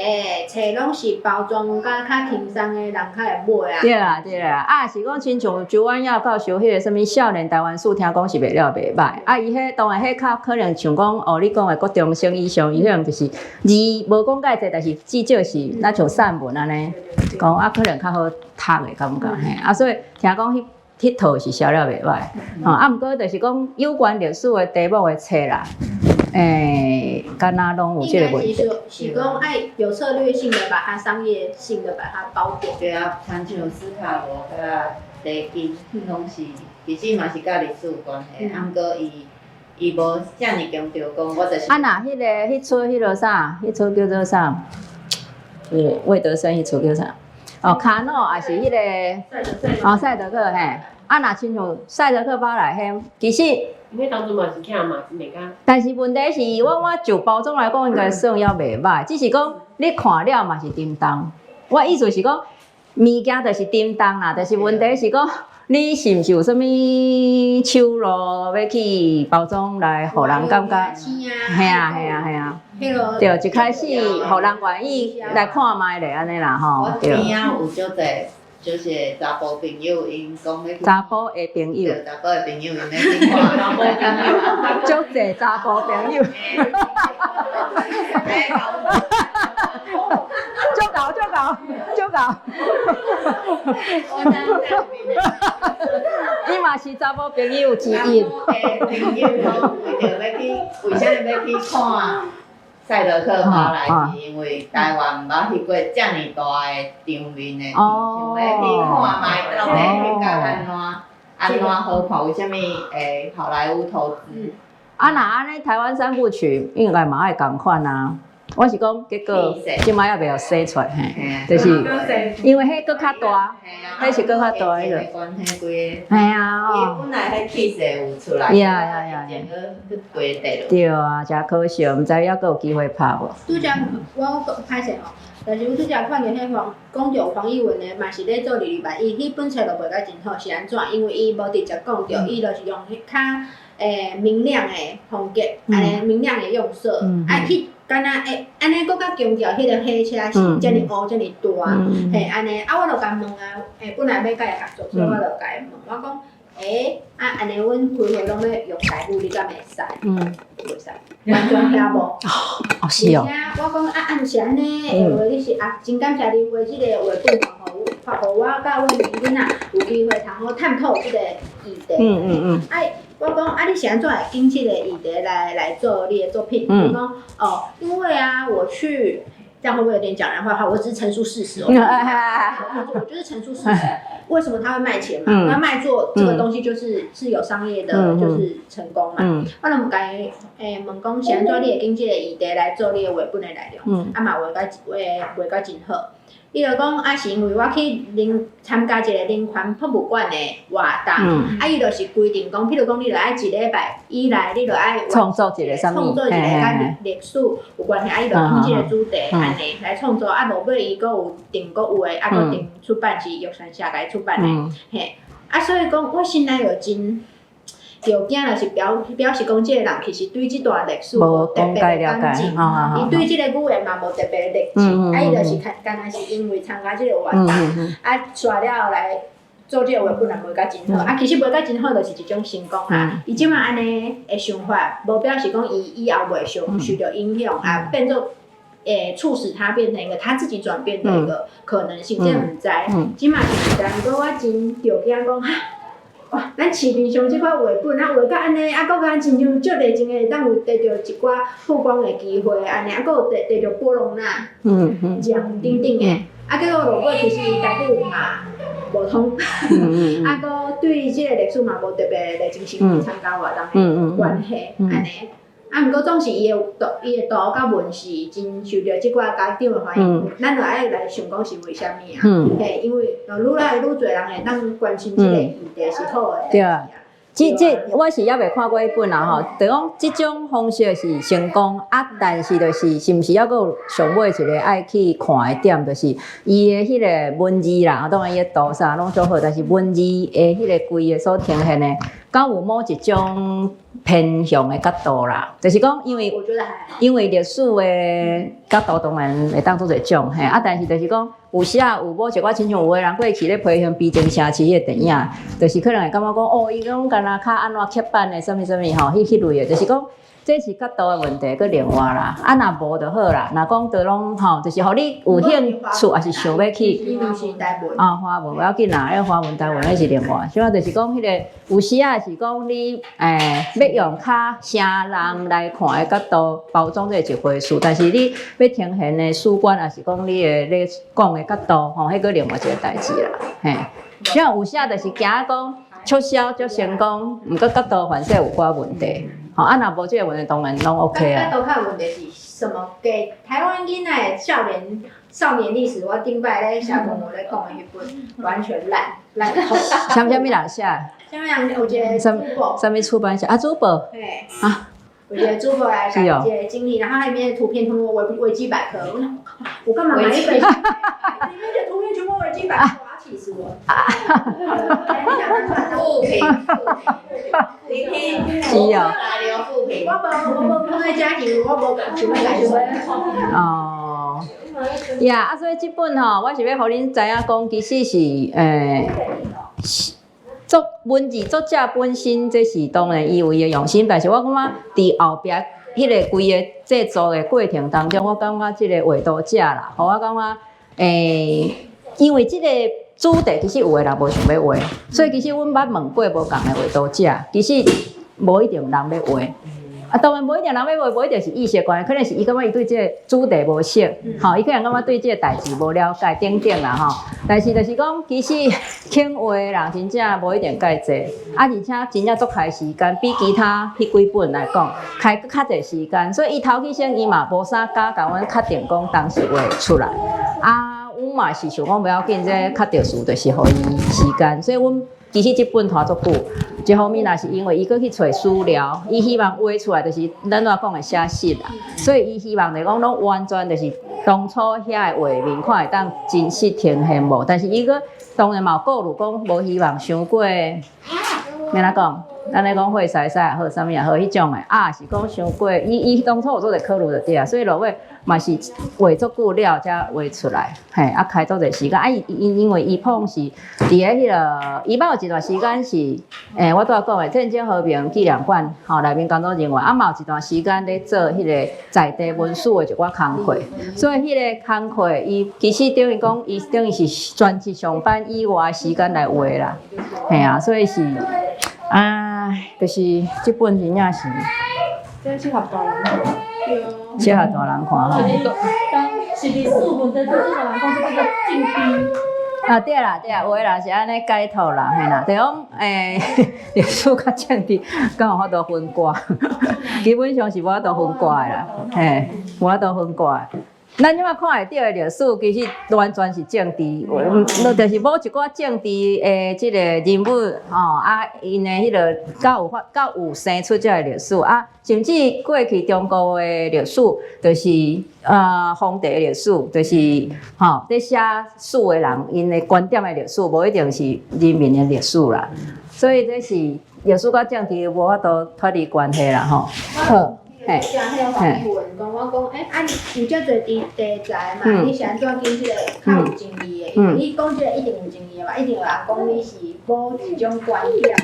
冊攏是包裝甲較輕鬆的人較會買啊。對啦對啦，啊是講親像周婉耀教授彼個啥物少年台灣史，聽講是賣了袂䆀。啊，伊彼當然彼較可能像講哦，你講的國中生以上，伊彼種就是字無講介濟，但是至少是若像散文按呢，講啊可能較好讀的感覺嘿。啊，所以聽講彼套是銷了袂䆀。吼，啊，毋過就是講有關歷史的題目的冊啦。敢若攏有這個問題。是講愛有策略性的把它商業性的把它包裹。對啊，親像斯卡羅佮地金，攏是其實嘛是佮歷史有關係，啊毋過伊無遮爾強調講，我就是。啊，若彼個彼齣彼個啥，彼齣叫做啥？魏德聖彼齣叫啥？哦，卡諾也是彼個哦，賽德克嘿。啊，若親像賽德克巴萊彼，其實，因為當初嘛是聽嘛是袂較。但是問題是，我就包裝來講，應該算猶袂䆀，只是講你看了嘛是沉重。我意思是講，物件就是沉重啦，但是問題是講，你是毋是有啥物手路欲去包裝來，予人感覺？嘿啊嘿啊嘿啊！對，一開始予人願意來看覓咧，按呢啦吼。我邊仔有足濟，就是查埔朋友，𪜶講欲去。查埔的朋友。對，查埔的朋友，𪜶欲去看。查埔朋友。足濟查埔朋友。足𠢕足𠢕足𠢕。伊嘛是查埔朋友之一。查埔的朋友攏為著欲去，為啥物欲去看賽德克巴萊？是因為台灣毋捌翕過遮爾大的場面的，想欲去看覓到底翕甲按怎按怎好看？為啥物會好萊塢投資？啊，若按呢，台灣三部曲應該嘛愛仝款啊。我是講，結果這擺猶未予洗出來，嘿，就是因為彼閣較大，彼是閣較大彼個。嘿啊，伊本來彼氣勢有出來，呀呀呀，對啊，誠可惜，毋知猶閣有機會拍無。拄才我歹勢吼，但是阮拄才看著彼黃講著黃奕文的，嘛是咧做二二八，伊彼本冊就賣甲真好，是按怎？因為伊無直接講著，伊就是用彼較明亮的風格，按呢明亮的用色，啊去。敢若會按呢，閣較強調彼个火車是遮爾烏遮爾大，嘿，按呢，啊，我就共問啊，本來欲佮伊合作，所以我就共伊問，我講，欸，啊，按呢，阮規歲攏欲用台語，你敢會使？袂使，完全聽無。哦，是哦。而且我講啊，按是按呢，下話你是啊，真感謝你畫這个畫本，予我佮阮囡仔有機會通好探討這个議題。啊，我講啊，你是按怎會揀這個議題來做你的作品？伊講哦，因為啊，我去，這樣會不會有點講人壞話？我只是陳述事實哦。我就是陳述事實。為什麼他會賣錢嘛？那賣座這個東西就是有商業的，就是成功嘛。我就共伊問講是按怎你會揀這個議題來做你的畫本的內容？啊嘛畫甲畫畫甲真好。伊就講啊，是因為我去人參加一個人權博物館的活動，啊，伊就是規定講，譬如講，你著愛一禮拜以內，你著愛創作一個啥物，創作一個佮歷史有關係，啊，伊就揀這個主題按呢來創作，啊，落尾伊閣有訂閣有的，啊，閣訂出版是玉山社共伊出版的，嘿，啊，所以講我心內就真。著驚，就是表示講，這個人其實對這段歷史無特別的感情，伊對這個語言嘛無特別的熱情，啊，伊就是敢若是因為參加這個活動，啊，煞了後來做這個畫本也賣甲真好，啊，其實賣甲真好就是一種成功啦。伊這擺按呢的想法，無表示講伊以後袂受著影響，啊，變做促使他變成一個他自己轉變的一個可能性，這毋知。這擺是毋知，毋過我真著驚講哈。哇！咱市面上這款畫本啊，畫甲按呢，啊，閣敢親像足熱情的，會當有得著一寡曝光的機會，按呢，啊，閣有得著波隆納獎等等的，啊，結果落尾其實台語嘛無通，啊，閣對這個歷史嘛無特別熱情，是參加活動的關係，按呢。啊，毋過總是伊的圖，伊的圖佮文是真受著這寡家長的歡迎，咱就愛來想講是為啥物啊？嘿，因為愈來愈濟人會當關心這個議題是好的。對啊，這我是猶未看過彼本啦吼，就講這種方式是成功啊，但是就是是毋是猶閣有上尾一個愛去看的點，就是伊的彼個文字啦，當然伊的圖啥攏足好，但是文字的彼個規个所呈現的，敢有某一種偏向的角度啦，就是講，因為因為歷史的角度當然會當做一種嘿，啊，但是就是講有時啊有某一寡親像有的人過去咧批評悲情城市彼個電影，就是可能會感覺講，哦，伊講敢若較按怎刻板的，啥物啥物吼，彼類的，就是講。這是角度的問題，閣另外啦，啊，若無就好啦。若講都攏吼，就是予你有興趣，抑是想欲去。啊，華文無要緊啦，彼華文、台文彼是另外。主要就是講彼個有時啊是講你欲用較啥人來看的角度包裝這是一回事，但是你欲呈現的史觀，抑是講你的咧講的角度，吼，彼閣另外一個代誌啦，嘿。像有時就是驚講促銷足成功，毋過角度凡勢有寡問題。吼，啊，若無這個問題，當然攏 OK 啊。角度較有問題是什麼？給台灣囡仔的少年少年歷史，我頂擺咧社工有咧講的彼本，完全爛爛透。啥物啥物人寫？啥物人有一個主播，啥物出版社啊？主播嘿啊，有一個主播來講一個經歷，然後它裡面的圖片通過維基百科，我想我幹嘛買一本？裡面的圖片全部維基百科，我要氣死我！負評，你聽，是哦，來留負評。我無我無放在家庭，我無想欲共想欲。哦，呀，啊，所以這本吼，我是欲予恁知影講，其實是作文字作者本身，這是當然伊有伊的用心，但是我感覺佇後壁彼個規个製作的過程當中，我感覺這個畫圖者啦，予我感覺因為這個主題其實有的人無想欲畫，所以其實阮捌問過無仝的畫圖者，其實無一定人欲畫。啊，當然無一定人欲畫，無一定是意識關係，可能是伊感覺伊對這個主題無熟，吼，伊可能感覺對這個代誌無了解等等啦，吼。但是就是講，其實肯畫的人真正無一定介濟，啊，而且真正足開時間，比其他彼幾本來講，開閣較濟時間，所以伊頭起先伊嘛無啥敢共阮確定講當時畫出來。啊，阮嘛是想講無要緊，這較特殊就是予伊時間，所以阮其實這本拖足久。一方面也是因為伊閣去揣資料，伊希望畫出來就是咱賴講的寫實啦，所以伊希望就講攏完全就是當初遐个畫面看會當真實呈現無，但是伊閣當然嘛有顧慮講無希望傷過，欲按怎講？咱咧講血師師也好，啥物也好，彼種的，啊是講傷過，伊當初有做一個考慮就對啊，所以落尾嘛是畫足久了才畫出來，嘿，啊開足濟時間，啊伊因為伊碰是佇咧彼個，伊捌有一段時間是，我拄仔講的戰爭和平紀念館吼內面工作人員，啊嘛有一段時間咧做彼個在地文史的一寡工課，所以彼個工課伊其實等於講，伊等於是全職上班以外的時間來畫啦，嘿啊，所以是。啊，就是這本真正是，這適合大人看。適合大人看吼。是歷史問題，對大人講這叫做政治。啊對啦對啦，有的人是按呢解讀啦，嘿啦，就講歷史佮政治，敢有法度分割？基本上是無法度分割的啦，嘿，無法度分割的。咱這擺看會著的歷史，其實完全是政治，就是某一寡政治的這個人物，吼啊，𪜶的彼個較有發、較有生出這個歷史啊，甚至過去中國的歷史，就是皇帝的歷史，就是吼佇寫史的人，𪜶的觀點的歷史，無一定是人民的歷史啦。所以這是歷史佮政治無法度脫離關係啦，吼。好。嘿，彼個黃玉文講，我講，啊，有遮濟題材嘛，你是按怎揀這個較有爭議的？因為你講這個一定有爭議的嘛，一定有人講你是某一種觀點，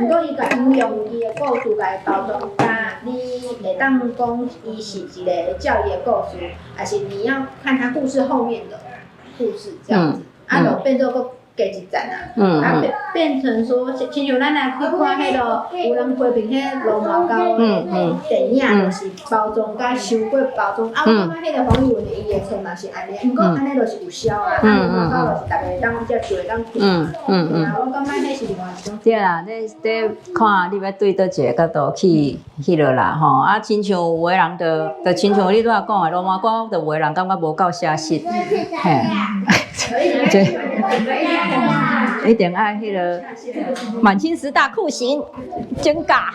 毋過伊共引用伊的故事來包裝，佮你會當講伊是一個教育的故事，還是你要看他故事後面的故事這樣子，啊，就變做閣加一層啊，啊變變成說，親像咱來去看彼個有人批評彼個盧貓狗的電影，就是包裝佮傷過包裝。啊，我感覺彼個黃玉文的伊的冊嘛是按呢，毋過按呢就是有銷啊，啊盧貓狗就是逐个會當遮就會當看。啊，我感覺彼是另外一種。對啦，你看你欲對佗一个角度去彼落啦吼，啊，親像有的人就親像你拄仔講的，盧貓狗就有的人感覺無夠寫實，嘿。這一定愛彼個滿清十大酷刑，真假。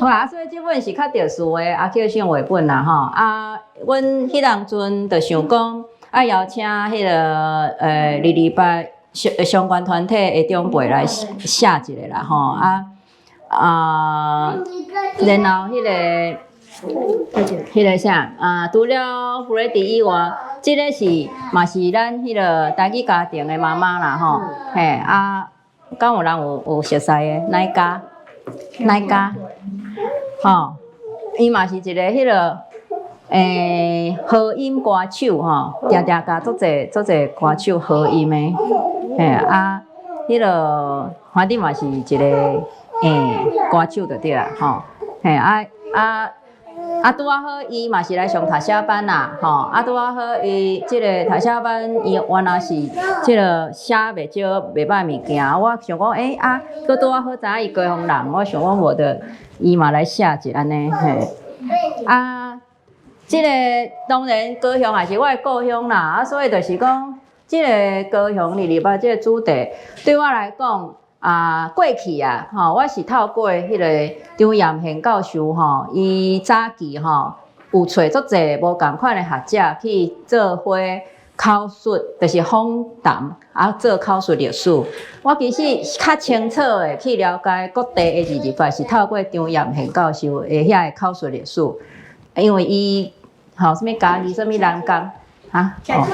好啊，所以這本是較特殊的阿 Q 性繪本啦吼。啊，阮彼當陣就想講，愛邀請彼個228相關團體的長輩來寫一个啦吼。啊啊，然後彼個。彼個啥啊？除了弗雷迪以外，這個是嘛是咱彼個台語家庭的媽媽啦吼。嘿啊，敢有人有熟似的？哪一家？哪一家？吼，伊嘛是一个彼個和音歌手吼，定定共足濟足濟歌手和音的。嘿啊，彼個反正嘛是一個歌手就對啦吼。嘿啊啊！啊，拄仔好，伊嘛是來上讀寫班啦，吼！啊，拄仔好，伊這个讀寫班，伊原來是這个寫袂少袂䆀物件。我想講，啊，閣拄仔好知影伊高雄人，我想講無就伊嘛來寫一按呢，嘿。啊，這个當然高雄也是我的故鄉啦，啊，所以就是講，這个高雄二二八這个主題對我來講啊，過去啊，吼，我是透過彼个張炎憲教授吼，伊早期吼有揣足濟無仝款的學者去做伙口述，就是訪談啊，做口述歷史。我其實較清楚的去了解各地的二二八，是透過張炎憲教授的遐个口述歷史，因為伊吼啥物嘉義，啥物南港，哈？哦。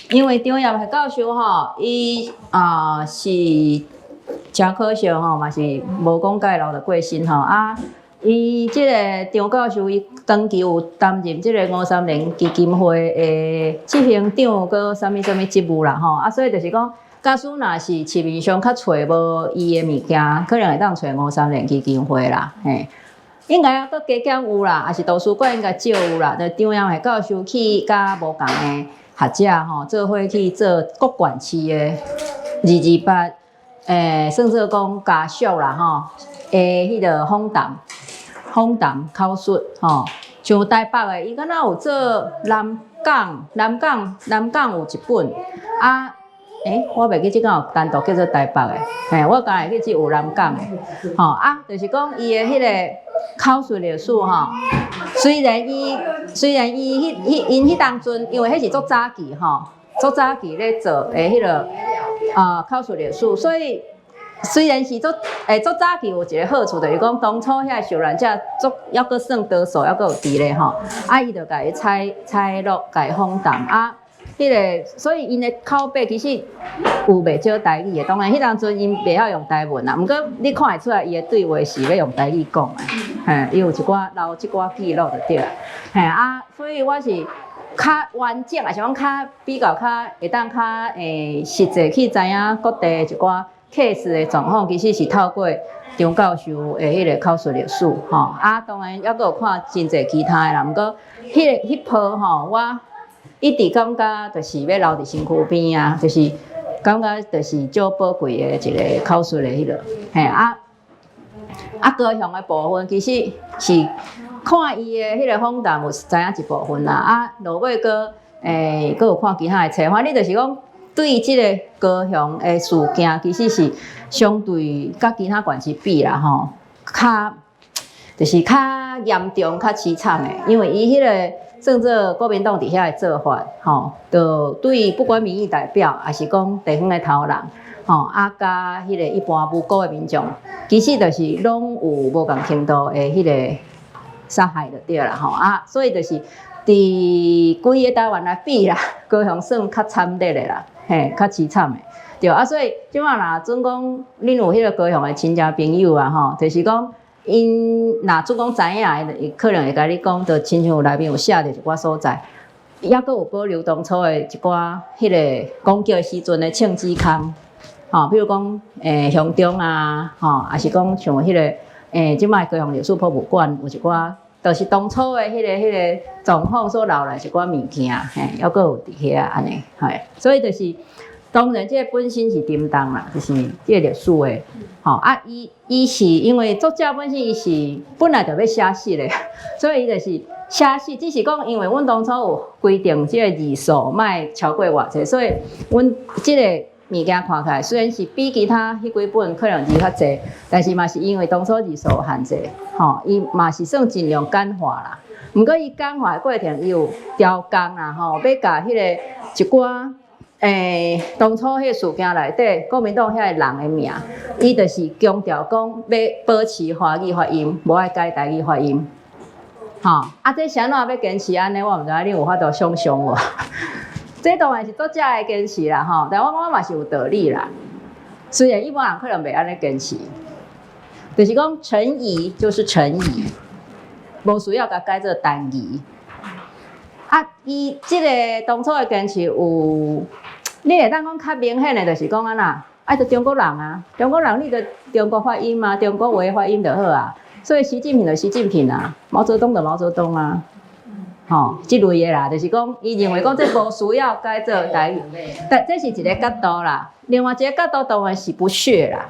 因為張炎憲教授吼，伊啊是誠可惜吼，嘛是無講甲伊留著過身吼啊。伊這個張教授，伊長期有擔任這個吳三連基金會的執行長，閣啥物啥物職務啦吼啊，所以就是講，假使若是市面上較揣無伊的物件，可能會當揣吳三連基金會啦，嘿。應該閣加減有啦，抑是圖書館應該少有啦。就張炎憲教授去佮無仝的學者吼，做伙去做各縣市的二二八，算做講家屬啦吼，的彼个訪談、訪談口述吼，像台北的，伊敢若有做南港、南港、南港有一本啊。我袂記這敢有單獨叫做台北的，嘿，我敢會記只有南港的，吼啊，就是講伊的彼个口述歷史吼，雖然伊彼彼𪜶彼當陣，因為彼是足早期吼，足早期咧做的彼个啊口述歷史，所以雖然是足足早期有一个好處，就是講當初遐受難者足猶閣算多數，猶閣有佇咧吼，啊，伊就共伊採採錄，共伊訪談啊。彼个，所以𪜶的口白其實有袂少台語的，當然彼當陣𪜶袂曉用台文啦，毋過你看會出來，伊的對話是欲用台語講的，嘿，伊有一寡留一寡記錄就對啦，嘿啊，所以我是較完整，抑是講較比較較會當較實際去知影各地一寡 case 的狀況，其實是透過張教授的彼个口述歷史，吼啊，當然猶閣有看真濟其他的啦，毋過彼个彼波吼我。一直感覺就是欲留佇身軀邊啊，就是感覺就是足寶貴的一個口述的彼个，嘿啊啊高雄的部分其實是看伊的彼个訪談有知影一部分啦，啊落尾閣閣有看其他的冊，反正就是講對這个高雄的事件，其實是相對佮其他縣市比啦吼，較就是較嚴重、較悽慘的，因為伊彼个。算做國民黨佇遐的做法，吼，就對不管民意代表，抑是講地方的頭人，吼，啊，佮彼個一般無辜的民眾，其實就是攏有無仝程度的彼个殺害就對啦，吼，啊，所以就是佇規個台灣來比啦，高雄算較慘烈的啦，嘿，較悽慘的，對啊，所以這擺若準講恁有彼個高雄的親戚朋友啊，吼，就是講。𪜶若準講知影，伊可能會共你講，就親像內面有寫著一寡所在，猶閣有保留當初的一寡彼个講叫的時陣的銃子空，吼，比如講鄉中啊，吼，抑是講像彼个這擺高雄歷史博物館有一寡，就是當初的彼个狀況所留來一寡物件，嘿，猶閣有佇遐按呢，嘿，所以就是。當然，這個本身是沉重啦，就是這個歷史的，吼啊，伊是因為作者本身伊是本來就欲寫實的，所以伊就是寫實，只是講因為阮當初有規定這個字數莫超過偌濟，所以阮這個物件看起來雖然是比其他彼幾本可能字較濟，但是嘛是因為當初字數有限制，吼，伊嘛是算盡量簡化啦。毋過伊簡化的過程，伊有調工啦，吼，欲共彼個一寡。當初彼個事件內底，國民黨遐个人的名，伊就是強調講欲保持華語發音，無愛改台語發音。吼，啊，這是按怎欲堅持按呢？我毋知影恁有法度想像無？這當然是作者的堅持啦，吼，但我感覺嘛是有道理啦。雖然一般人可能袂按呢堅持，就是講陳儀就是陳儀，無需要共改做單字。啊，伊這个當初的堅持有，你會當講較明顯的，就是講按怎，啊，就中國人啊，中國人你就中國發音啊，中國話發音就好啊。所以習近平就習近平啊，毛澤東就毛澤東啊，吼，這類的啦，就是講伊認為講這無需要改做台語，但這是一个角度啦。另外一个角度當然是不屑啦，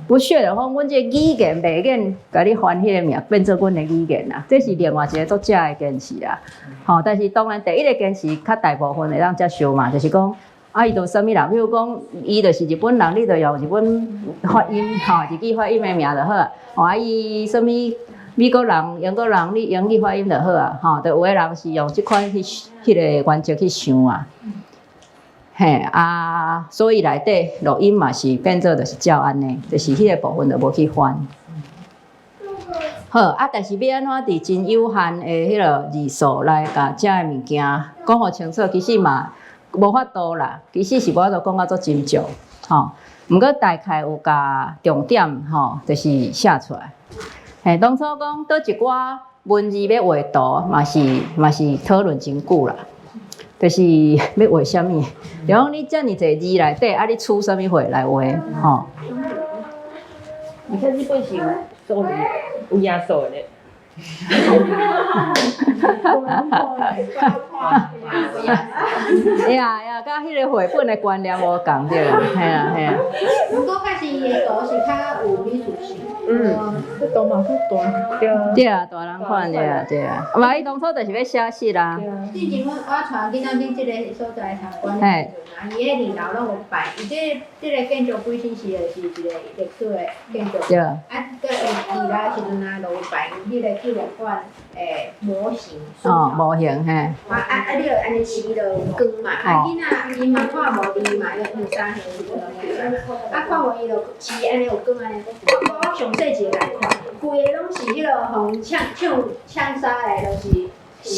不屑就講阮這個語言袂免共你翻彼个名，變做阮的語言啦。這是另外一个作者的堅持啦。吼，但是當然第一个堅持較大部分會當接受嘛，就是講啊，伊就啥物人，比如講伊就是日本人，你就用日本發音，吼，日語發音的名就好。吼，啊，伊啥物美國人、英國人，你英語發音就好啊。吼，就有的人是用這款去彼个原則去想啊。嘿啊，所以內底錄音嘛是變做就是照按呢，就是彼个部分就無去翻。好啊，但是欲按怎佇真有限的彼个字數來共遮的物件講予清楚，其實嘛無法度啦，其實是無法度講甲足斟酌，吼。毋過大概有共重點吼，就是寫出來。嘿，當初講佗一寡文字欲畫圖，嘛是討論真久啦。就是欲畫啥物，就講你遮爾濟字內底，啊，你取啥物貨來畫，吼。你看日本是有數字，有耶穌的咧。呀呀，佮彼个繪本的觀念無仝對啦，嘿啊嘿啊。毋過確實伊的圖是較有美術性。嗯，這圖嘛較大。對啊。對啊，大人看對啊對啊。嘛，伊當初就是欲寫實啊。之前阮我帶囡仔去這个所在參觀的時陣啊，伊彼二樓攏有擺，伊這个建築本身是一个歷史的建築。對。啊，閣伊二樓的時陣啊，就有擺彼个紀念館的模型。哦，模型嘿。啊啊啊！你就按呢試就有光嘛，啊囡仔伊嘛看無字嘛，伊兩三歲時陣啊看無伊就試按呢有光按呢。我上細一个來看，規个攏是彼个予人槍槍槍殺的，就是死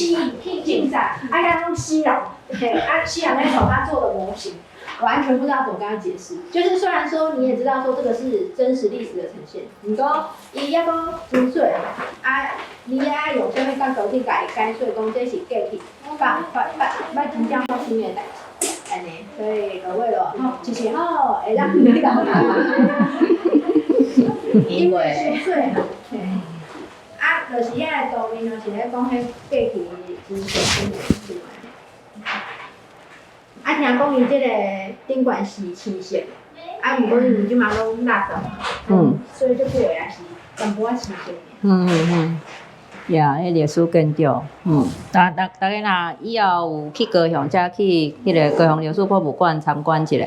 去槍殺，啊遐攏死人，嘿，啊死人咧從他做的模型，完全不知道怎麼跟他解釋。就是雖然說你也知道說這個是真實歷史的呈現，毋過伊猶閣真細，啊，你愛用啥物角度去共伊解說，講這是過去發發發捌真正發生的代誌，按呢，所以落尾咯，吼，就是吼會當你講。因為傷細漢，嘿，啊，就是遐个圖面，就是咧講彼過去真濟的事。啊，聽講伊這个頂懸是青色，啊，毋過因這馬攏垃圾，嗯，所以足久的也是淡薄仔青色。嗯嗯嗯，呀，彼歷史建築，嗯，逐逐逐家若以後有去高雄，才去彼个高雄歷史博物館參觀一下。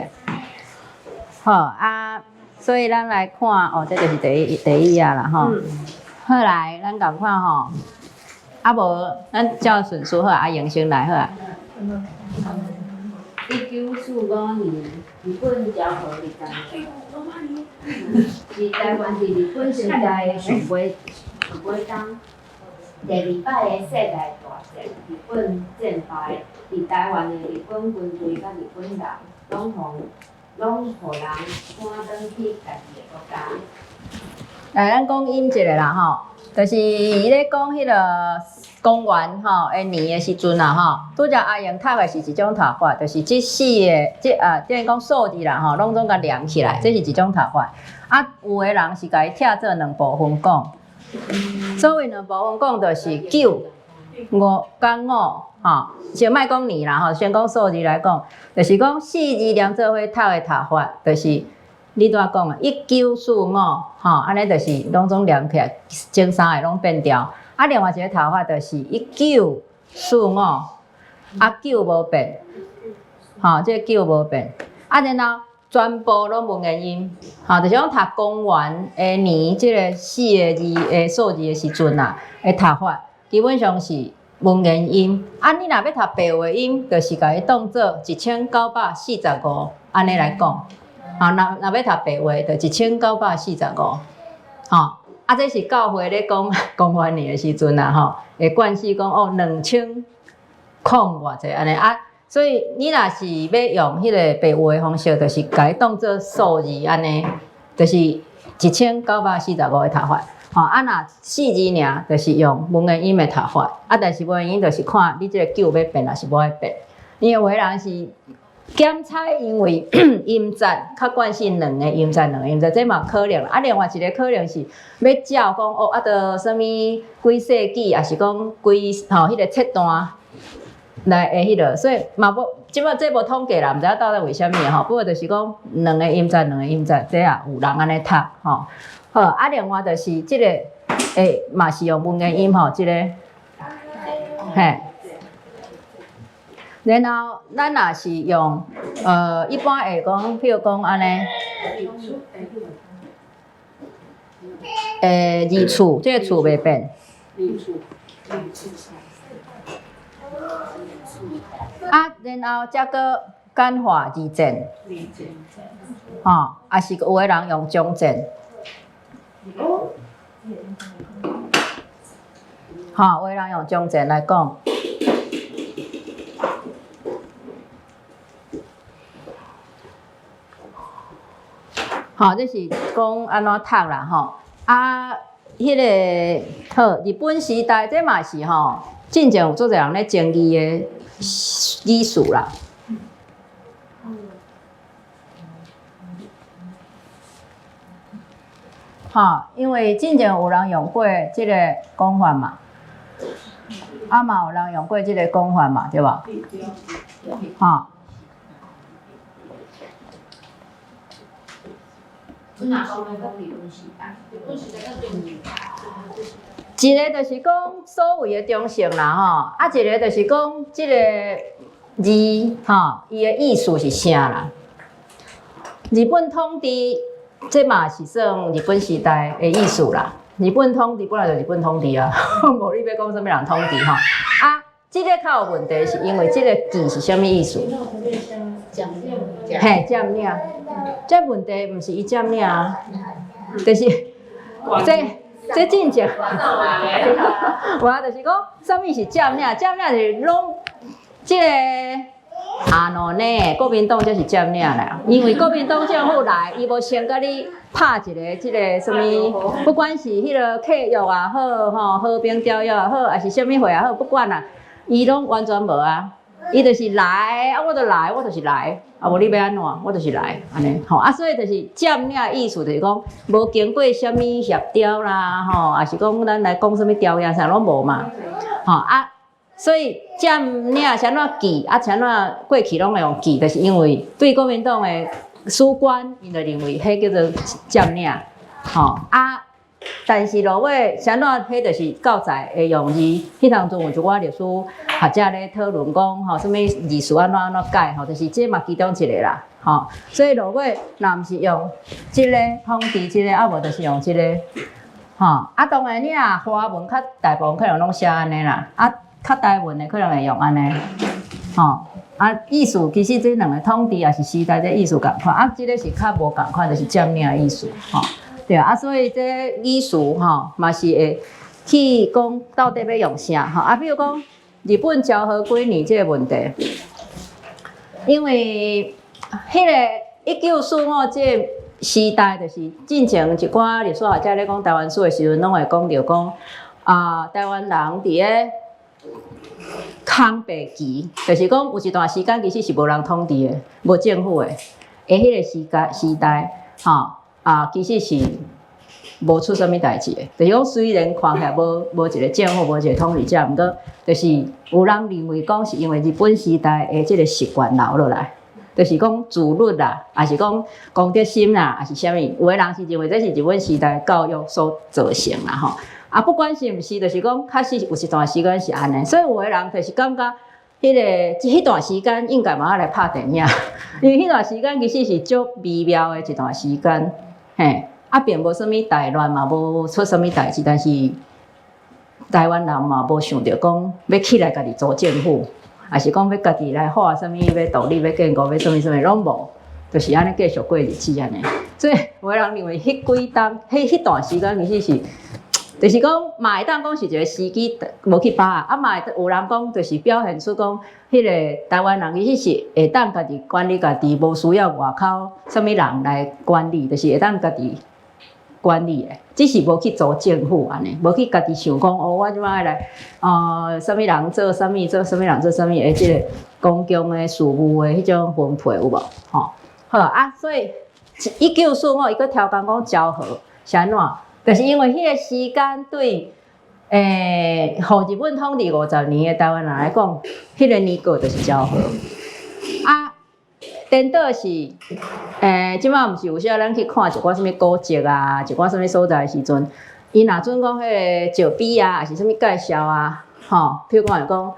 好啊。所以咱來看，哦，這就是第一頁啦，吼。好來，咱共看吼。啊無，咱照順序好，啊，榮先來好啊。1945年，日本昭和二十年，是台灣佇日本時代的上尾上尾冬，第二擺的世界大戰，日本戰敗，佇台灣的日本軍隊佮日本人，攏予攏予人趕轉去家己的國家。來，咱講音一下啦吼，就是伊咧講彼个公元吼的年的時陣啦吼，拄才阿英讀的是一種讀法，就是這四个這啊，等於講數字啦吼，攏總共連起來，這是一種讀法。啊，有的人是共伊拆做兩部分講，所謂兩部分講，就是九、五佮五吼，先莫講年啦吼，先講數字來講，就是講四字連做伙讀的讀法，就是你拄仔講的，1945吼，按呢就是攏總連起來，前三个攏變掉。啊，另外一个讀法就是1945，啊九無變，吼，這個九無變。啊，然後全部攏文言音，吼，就是講讀公元的年這个四个字的數字的時陣啊，的讀法基本上是文言音。啊，你若欲讀白話音，就是共伊當做1945，按呢來講。啊，若欲讀白話，就1945，吼。啊，這是教會咧講公元年的時陣啊，吼，會慣勢講哦，兩千空偌濟按呢啊，所以你若是欲用彼个白話的方式，就是共伊當做數字按呢，就是1945的讀法。吼，啊若四字爾，就是用文言音的讀法，啊，但是文言音就是看你這個句欲變抑是無愛變。因為有的人是檢采，因為音節較慣性兩個音節，兩個音節，這嘛可能。啊，另外一個可能是欲照講哦，啊，著啥物幾世紀，抑是講幾吼彼個切斷來的彼個，所以嘛無，這擺這無統計啦，毋知影到底為啥物吼。不過就是講兩個音節，兩個音節，這也有人按呢讀吼。好，啊，另外就是這個，嘛是用文言音吼，這個，嘿。然後咱若是用，一般會講，譬如講按呢，二處，這個處袂變。啊，然後才閣簡化二戰，吼，抑是有的人用中戰。吼，有的人用中戰來講。吼，這是講按怎讀啦，吼。啊，彼個好，日本時代這嘛是吼，進前有足濟人咧爭議的語詞啦。吼，因為進前有人用過這個講法嘛，啊嘛有人用過這個講法嘛，對無？吼。一個就是講所謂的中性啦，吼，啊，一個就是講這個字，吼，伊的意思是啥啦？日本統治，這嘛是算日本時代的意思啦。日本統治本來就日本統治啊，無你欲講啥物人統治吼？啊，這個較有問題，是因為這個字是啥物意思？嘿，佔領。這問題毋是伊佔領啊，就是這這進前，無就是講啥物是佔領？佔領就是攏這個啊喏呢，國民黨才是佔領啦。因為國民黨政府來，伊無先共你拍一個這個啥物，不管是彼個契約也好，吼和平條約也好，抑是啥物會也好，不管啦，伊攏完全無啊。伊就是來，啊，我就來，我就是來，啊，無你欲按怎，我就是來，按呢，吼，啊，所以就是佔領意思就是講，無經過啥物協調啦，吼，抑是講咱來講啥物條約啥攏無嘛，吼啊，所以佔領是按怎記，啊，是按怎過去攏會用記，就是因為對國民黨的史觀，𪜶就認為彼叫做佔領，吼啊。但是落尾，啥怎彼就是教材會用字，彼當陣有一寡歷史學者咧討論講，吼，啥物字詞按怎按怎改，吼，就是這嘛其中一個啦，吼。所以落尾，若毋是用這個統治這個，啊無就是用這個，吼。啊，當然你若華文較大部分可能攏寫按呢啦，啊，較台文的可能會用按呢，吼。啊，意思其實這兩個統治也是時代這意思仝款，啊，這個是較無仝款，就是佔領的意思，吼。對啊，所以這語詞吼嘛是會去講到底欲用啥吼啊，比如講日本昭和幾年這個問題，因為彼個1945這個時代，就是進前一寡歷史學者咧講台灣史的時陣，攏會講著講啊，台灣人佇咧空白期，就是講有一段時間其實是無人統治的，無政府的，的彼個時間時代吼。啊，其實是無出啥物代誌的，就是講雖然看起來無一個政府，無一個統治者，毋過就是有人認為講是因為日本時代的這個習慣留落來，就是講自律啦，抑是講公德心啦，抑是啥物，有的人是認為這是日本時代教育所造成啦吼。啊，不管是毋是，就是講確實有一段時間是按呢，所以有的人就是感覺。彼個彼段時間應該嘛愛來拍電影，因為彼段時間其實是足微妙的一段時間，嘿，啊並無啥物大亂嘛，無出啥物代誌，但是台灣人嘛無想著講欲起來家己組政府，抑是講欲家己來畫啥物，欲獨立，欲建國，欲啥物啥物攏無，就是按呢繼續過日子按呢。所以有的人認為彼幾冬，彼段時間其實是。就是講，嘛會當講是一個時機無去把握，啊嘛會有人講，就是表現出講，彼個台灣人其實是會當家己管理家己，無需要外口啥物人來管理，就是會當家己。管理的，只是無去組政府按呢，無去家己想講哦，我這擺來，啥物人做啥物，做啥物人做啥物的這个公共的事務的彼種分配有無？吼，好啊，所以1945伊閣超工講昭和是按怎？就是因為彼个時間對，予日本統治50年的台灣人來講，彼个年過就是昭和。啊，顛倒是，這擺毋是有時咱去看一寡啥物古蹟啊，一寡啥物所在的時陣，伊若準講彼个石碑啊，抑是啥物介紹啊，吼，譬如講會講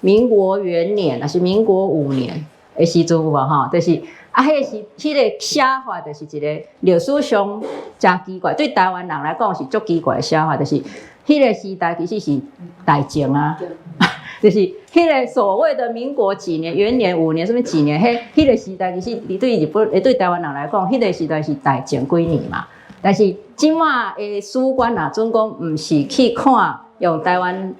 民國元年，抑是民國5年的時陣有無吼？就是啊，彼个時，彼个寫法就是一個歷史上誠奇怪，對台灣人來講是足奇怪的寫法，就是彼个時代其實是大正啊。就是彼个所謂的民國幾年、元年、5年，啥物幾年？彼個時代其實對日本、對台灣人來講，彼個時代是大正幾年嘛。但是這擺的史觀若準講，毋是去看用台灣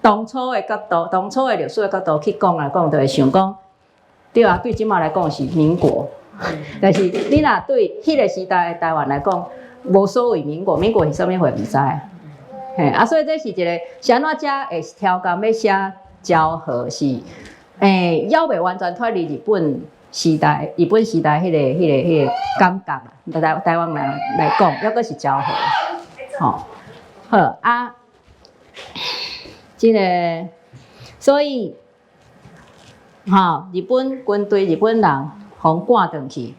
當初的角度、當初的歷史的角度去講來講，就會想講，對啊，對這擺來講是民國。但是你若對彼個時代的台灣來講，無所謂民國，民國是啥物貨毋知。嘿，啊，所以這是一個是按怎才會超工欲寫昭和是，猶未完全脫離日本時代，日本時代彼個感覺啦。台灣人來講，猶閣是昭和，吼，好啊，這个，所以，吼，日本軍隊日本人予趕轉去。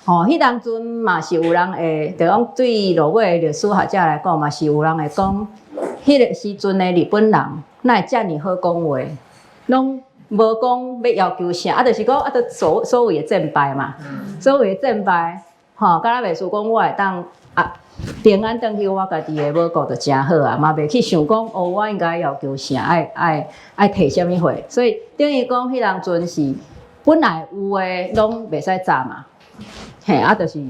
吼，彼當陣嘛是有人會，就講對落尾的歷史學者來講，嘛是有人會講，彼个時陣的日本人哪會遮爾好講話，攏無講欲要求啥，啊，就是講啊，就所謂的戰敗嘛，所謂的戰敗，吼，敢若袂輸講我會當啊平安轉去我家己的母國就誠好啊，嘛袂去想講哦，我應該要求啥，愛提啥物貨，所以等於講彼當陣是本來有的攏袂使炸嘛。嘿，啊，就是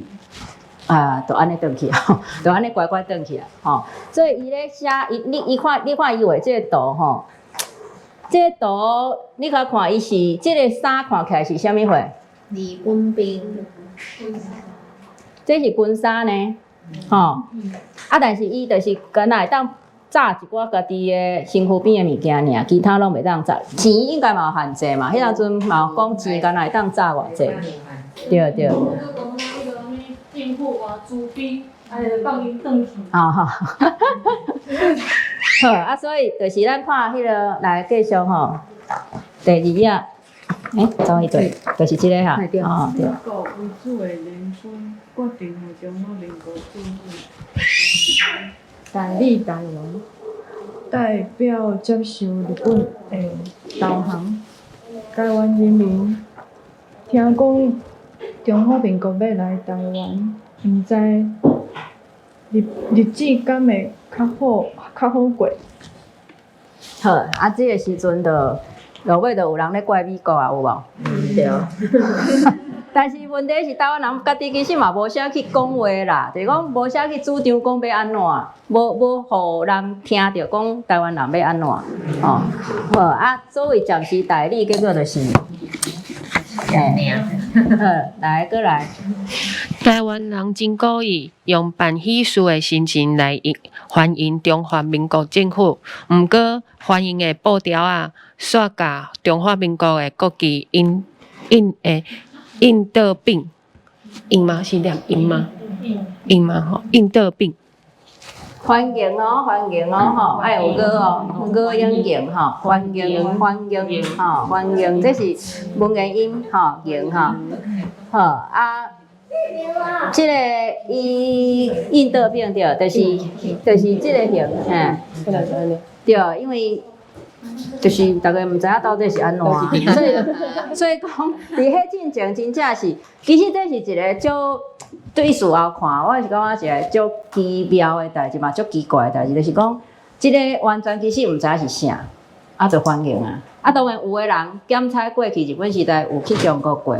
啊，就按呢轉去啊，就按呢乖乖轉去啊，吼。所以伊咧寫，伊你伊看，你看伊畫這个圖吼，這个圖你較看伊是這个衫看起來是啥物貨？日本兵。這是軍衫呢，吼。啊，但是伊就是敢若會當紮一寡家己的身軀邊的物件爾，其他攏袂當紮。錢應該嘛有限制嘛，彼當陣嘛有講錢敢若會當紮偌濟。對對。政府啊，慈悲，啊，就放𪜶轉去。啊哈，好啊，所以就是咱看彼个來繼續吼，第二頁，走去對，就是這个哈，哦對。國為主的聯軍決定予中華民國政府代理台灣，代表接受日本的投降。台灣人民聽講中華民國欲來台灣，毋知日子敢會較好過。好，啊，這个時陣就落尾就有人咧怪美國啊，有無？嗯，對。但是問題是，台灣人家己其實嘛無啥去講話啦，就是講無啥去主張講欲按怎，無予人聽著講台灣人欲按怎，哦，好啊，所謂暫時代理，結果就是，好，來，閣來。台灣人真故意用辦喜事的心情來迎歡迎中華民國政府，毋過歡迎的布條仔，煞共中華民國的國旗印印的印倒反，印嗎？是念印嗎？印嗎？吼，印倒反。歡迎哦，歡迎哦，吼，愛有個哦，個音迎吼，歡迎歡迎吼，歡迎，這是文言音吼，迎吼，好啊。這个伊印倒反對，就是這个形，嘿，對，因為就是大家毋知影到底是按怎，所以講佇彼進前真正是，其實這是一个足對事後看，我是感覺一个足奇妙的代誌嘛，足奇怪的代誌，就是講這个完全其實毋知影是啥，啊就歡迎啊，啊當然有的人檢採過去日本時代有去中國過，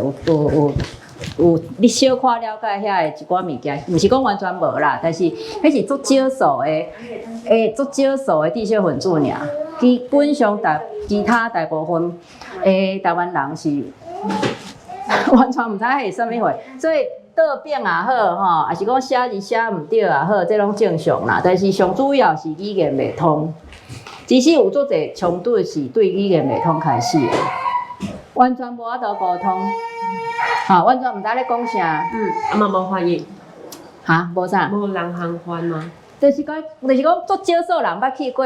有你小可了解遐的一寡物件，毋是講完全無啦，但是彼是足少數的，足少數的知識分子爾。基本上其他大部分的台灣人是完全毋知彼是啥物貨，所以倒反也好吼，抑是講寫字寫毋對也好，這攏正常啦。但是上主要是語言袂通，其實有足濟衝突是對語言袂通開始的，完全無法度溝通，吼，完全毋知咧講啥。嗯，啊嘛無翻譯。哈，無啥。無人通翻嗎？就是講，就是講，足少數人捌去過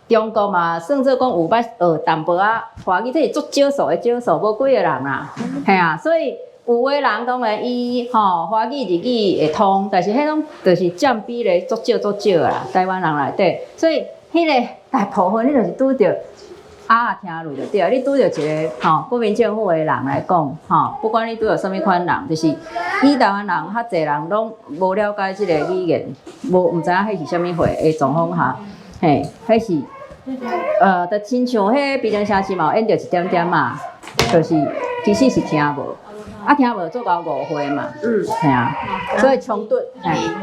中國嘛，算做講有捌學淡薄仔華語，這是足少數的少數，無幾個人啦。嘿啊，所以有的人當然伊吼華語、日語會通，但是彼種就是佔比例足少足少啦，台灣人內底，所以彼個大部分你就是拄著鴨仔聽落就對，你拄著一個吼國民政府的人來講，吼，不管你拄著啥物款人，就是以台灣人較濟人攏無了解這個語言，無毋知影彼是啥物貨的狀況下，嘿，彼是就親像彼悲情城市嘛有演著一點點嘛，就是其實是聽無。啊，聽無做𠢕誤會嘛，係啊，所以衝突。日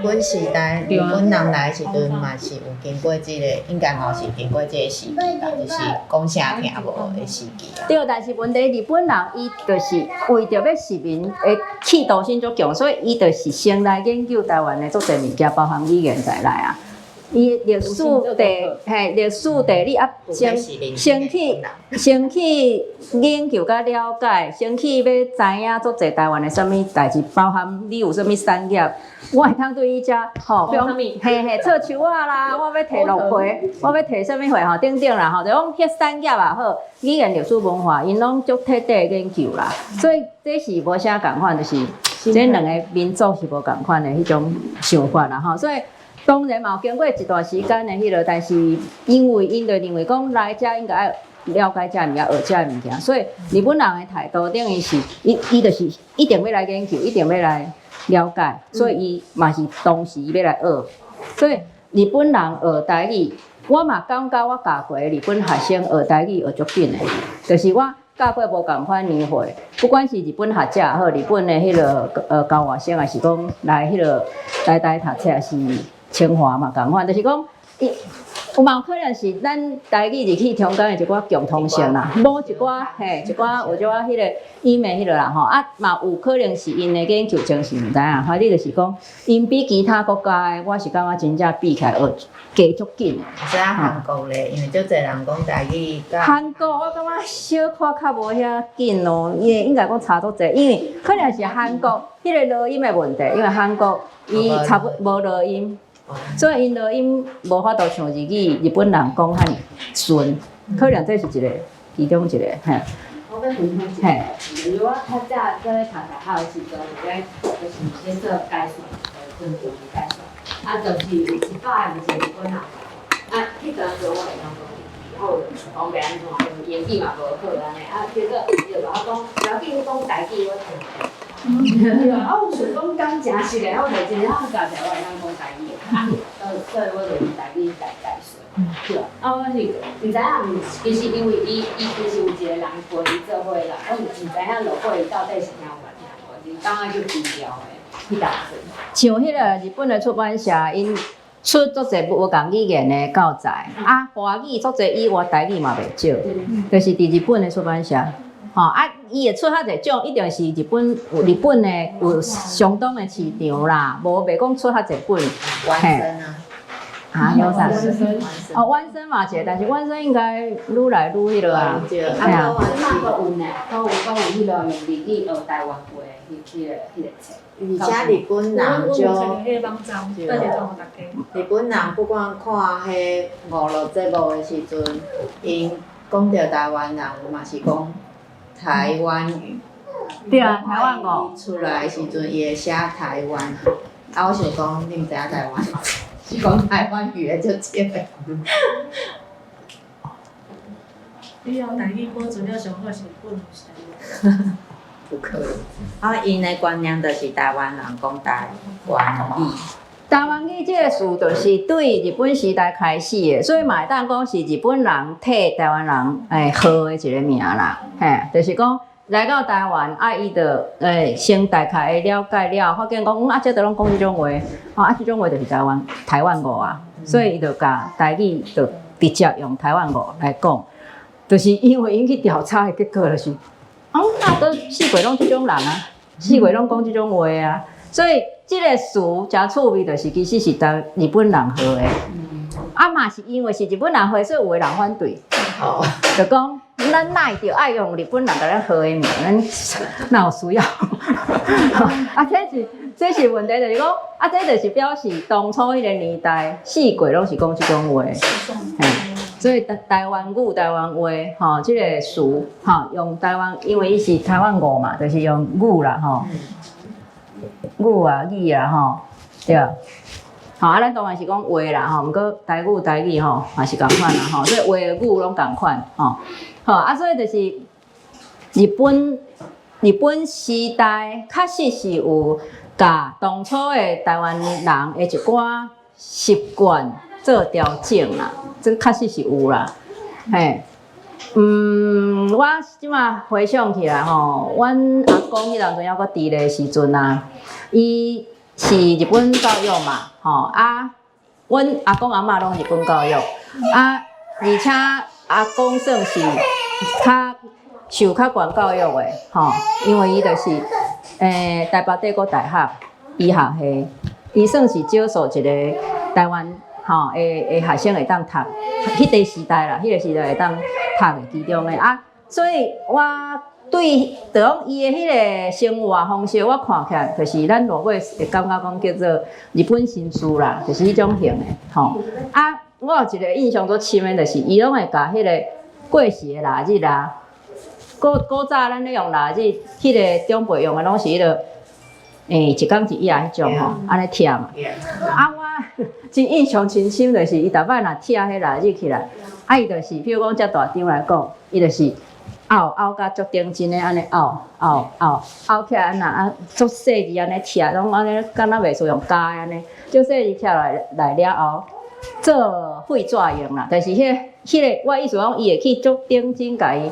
本時代，日本人來的時陣嘛是有經過這個，應該嘛是經過這個時期啦，就是講啥聽無的時期啊。對，但是問題日本人伊就是為著欲殖民的企圖心足強，所以伊就是先來研究台灣的足濟物件，包含語言在內啊。伊歷史地嘿，歷史地理啊，先先去先去研究佮了解，先去欲知影足濟台灣的啥物代誌，包含你有啥物產業，我會通對伊遮吼，比如嘿嘿，做樹仔啦，我欲提落皮，我欲提啥物貨吼，等等啦吼，就講彼產業也好，語言歷史文化，𪜶攏足徹底研究啦，所以這是無啥仝款，就是這兩个民族是無仝款的彼種想法啦吼，所以。當然嘛，有經過一段時間的彼落，但是因為𪜶就認為講來遮應該愛了解遮的物件，學遮的物件，所以日本人的態度等於是，伊伊就是一定欲來研究，一定欲來了解，所以伊嘛是同時欲來學。所以日本人學台語，我嘛感覺我教過的日本學生學台語學足緊的，就是我教過無仝款年歲，不管是日本學者也好，日本的彼落交換生，抑是講來彼落台大讀冊，抑是清華嘛仝款，就是講，伊有嘛有可能是咱台語日語中間的一寡共通性啦，無一寡嘿，一寡有一寡彼个語言彼落啦吼，啊嘛有可能是𪜶的研究精神毋知影，反正就是講，𪜶比其他國家的，我是感覺真正比起來學加足緊的。這韓國咧，因為足濟人講台語佮。韓國我感覺小可較無遐緊咯，伊應該講差足濟，因為可能是韓國彼个濁音的問題，因為韓國伊差不無濁音。所以𪜶濁音無法度像日語日本人講遐爾順，可能這是一個其中一個嘿。我欲分享一下，就是我較早做咧讀大學的時陣，有咧就是咧做解說，尊重的解說，啊，就是有一擺有一個日本人，啊，彼當陣我會當講日語，我就講袂按怎，就英語嘛無好按呢，啊，結果伊就共我講，無要緊，你講台語我聽。對啊，我想講敢誠實的，我就真正教者我會當講台語，啊，所以我就用台語來解說。對，啊，我是毋知影，其實因為伊伊其實有一個人陪伊做伙啦，我毋知影落尾伊到底是聽有無聽無，是感覺去低調的彼當陣。像彼个日本的出版社，𪜶出足濟無仝語言的教材，啊，華語足濟以外，台語嘛袂少，就是佇日本的出版社。吼啊！伊會出較濟種，一定是日本有日本的有相當的市場啦，無袂講出較濟本。原聲啊？啊，有啥？哦，原聲嘛一個，但是原聲應該愈來愈彼落啊。啊，閣有呢，閣有閣有彼落用日語學台灣話彼彼个彼个冊。而且日本人就，日本人不管看彼娛樂節目的時陣，𪜶講著台灣人嘛是講台灣語。對啊，台灣語。出來的時陣，伊會寫台灣。啊，我想講，你毋知影台灣，是講台灣語的足少的。以後台語保存了上好是本有不可能。啊，𪜶的觀念就是台灣人講台灣語。台灣語這个詞就是對日本時代開始的，所以嘛會當講是日本人替台灣人號的一個名啦，嘿，就是講來到台灣啊，伊就先大概會了解了，發現講啊，這都攏講這種話，吼啊，這種話就是台灣台灣語啊，所以伊就共台語就直接用台灣語來講，就是因為𪜶去調查的結果就是，啊，都四界攏這種人啊，四界攏講這種話啊。所以這个词誠趣味，就是其實是台日本人號的。啊嘛是因為是日本人號的，所以有的人反對，就講咱哪會著愛用日本人共咱號的名，咱哪有需要？啊，這是問題，就是講啊，這就是表示當初彼个年代，四界攏是講這種話，嘿，所以台灣語、台灣話，吼，這个詞，吼，用台灣，因為伊是台灣語嘛，就是用語啦，吼，語啊、語啊，吼，對。吼，啊，咱當然是講話啦，吼，毋過台語、台語吼嘛是仝款啦，吼，所以話語攏仝款，吼，好啊，所以就是日本時代確實是有共當初的台灣人的一寡習慣做調整啦，這確實是有啦，嘿，我這馬回想起來吼，阮阿公彼當陣猶閣佇咧時陣啊，伊是日本教育嘛，吼啊，阮阿公阿嬤攏日本教育，啊，而且阿公算是較受較懸教育的，吼，因為伊就是台北帝國大學醫學系，伊算是少數一個台灣吼的學生會當讀，彼個時代啦，彼個時代會當讀的其中的啊，所以我對，就講伊的彼个生活方式，我看起來就是咱落尾會感覺講叫做日本紳士啦，就是彼種型的吼。啊，我有一個印象足深的，就是伊攏會共彼個過時的臘日啊，古早咱咧用臘日，彼个長輩用的攏是彼个，一工一葉彼種吼，按呢拆嘛。啊，我真印象真深，就是伊逐擺若拆彼臘日起來，啊，伊就是，比如講遮大張來講，伊就是。拗拗甲足認真的按呢拗拗拗拗起來按那啊足細膩按呢拆，攏按呢敢若袂輸用膠按呢，足細膩拆來了後，做廢紙用啦。但是彼個我意思講，伊會去足認真共伊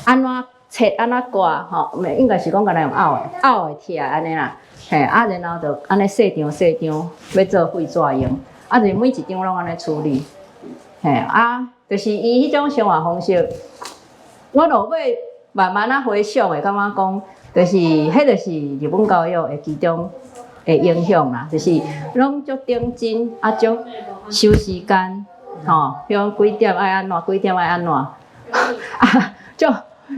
按怎切按怎割吼，毋應該是講敢若用拗的拗的拆按呢啦，嘿啊，然後就按呢細張細張欲做廢紙用，啊，就每一張攏按呢處理，嘿啊，就是伊彼種生活方式。我落尾慢慢仔回想，會感覺講，就是彼就是日本教育的其中的影響啦，就是攏足認真，啊足守時間，吼，比如講幾點愛按怎，幾點愛按怎，啊，足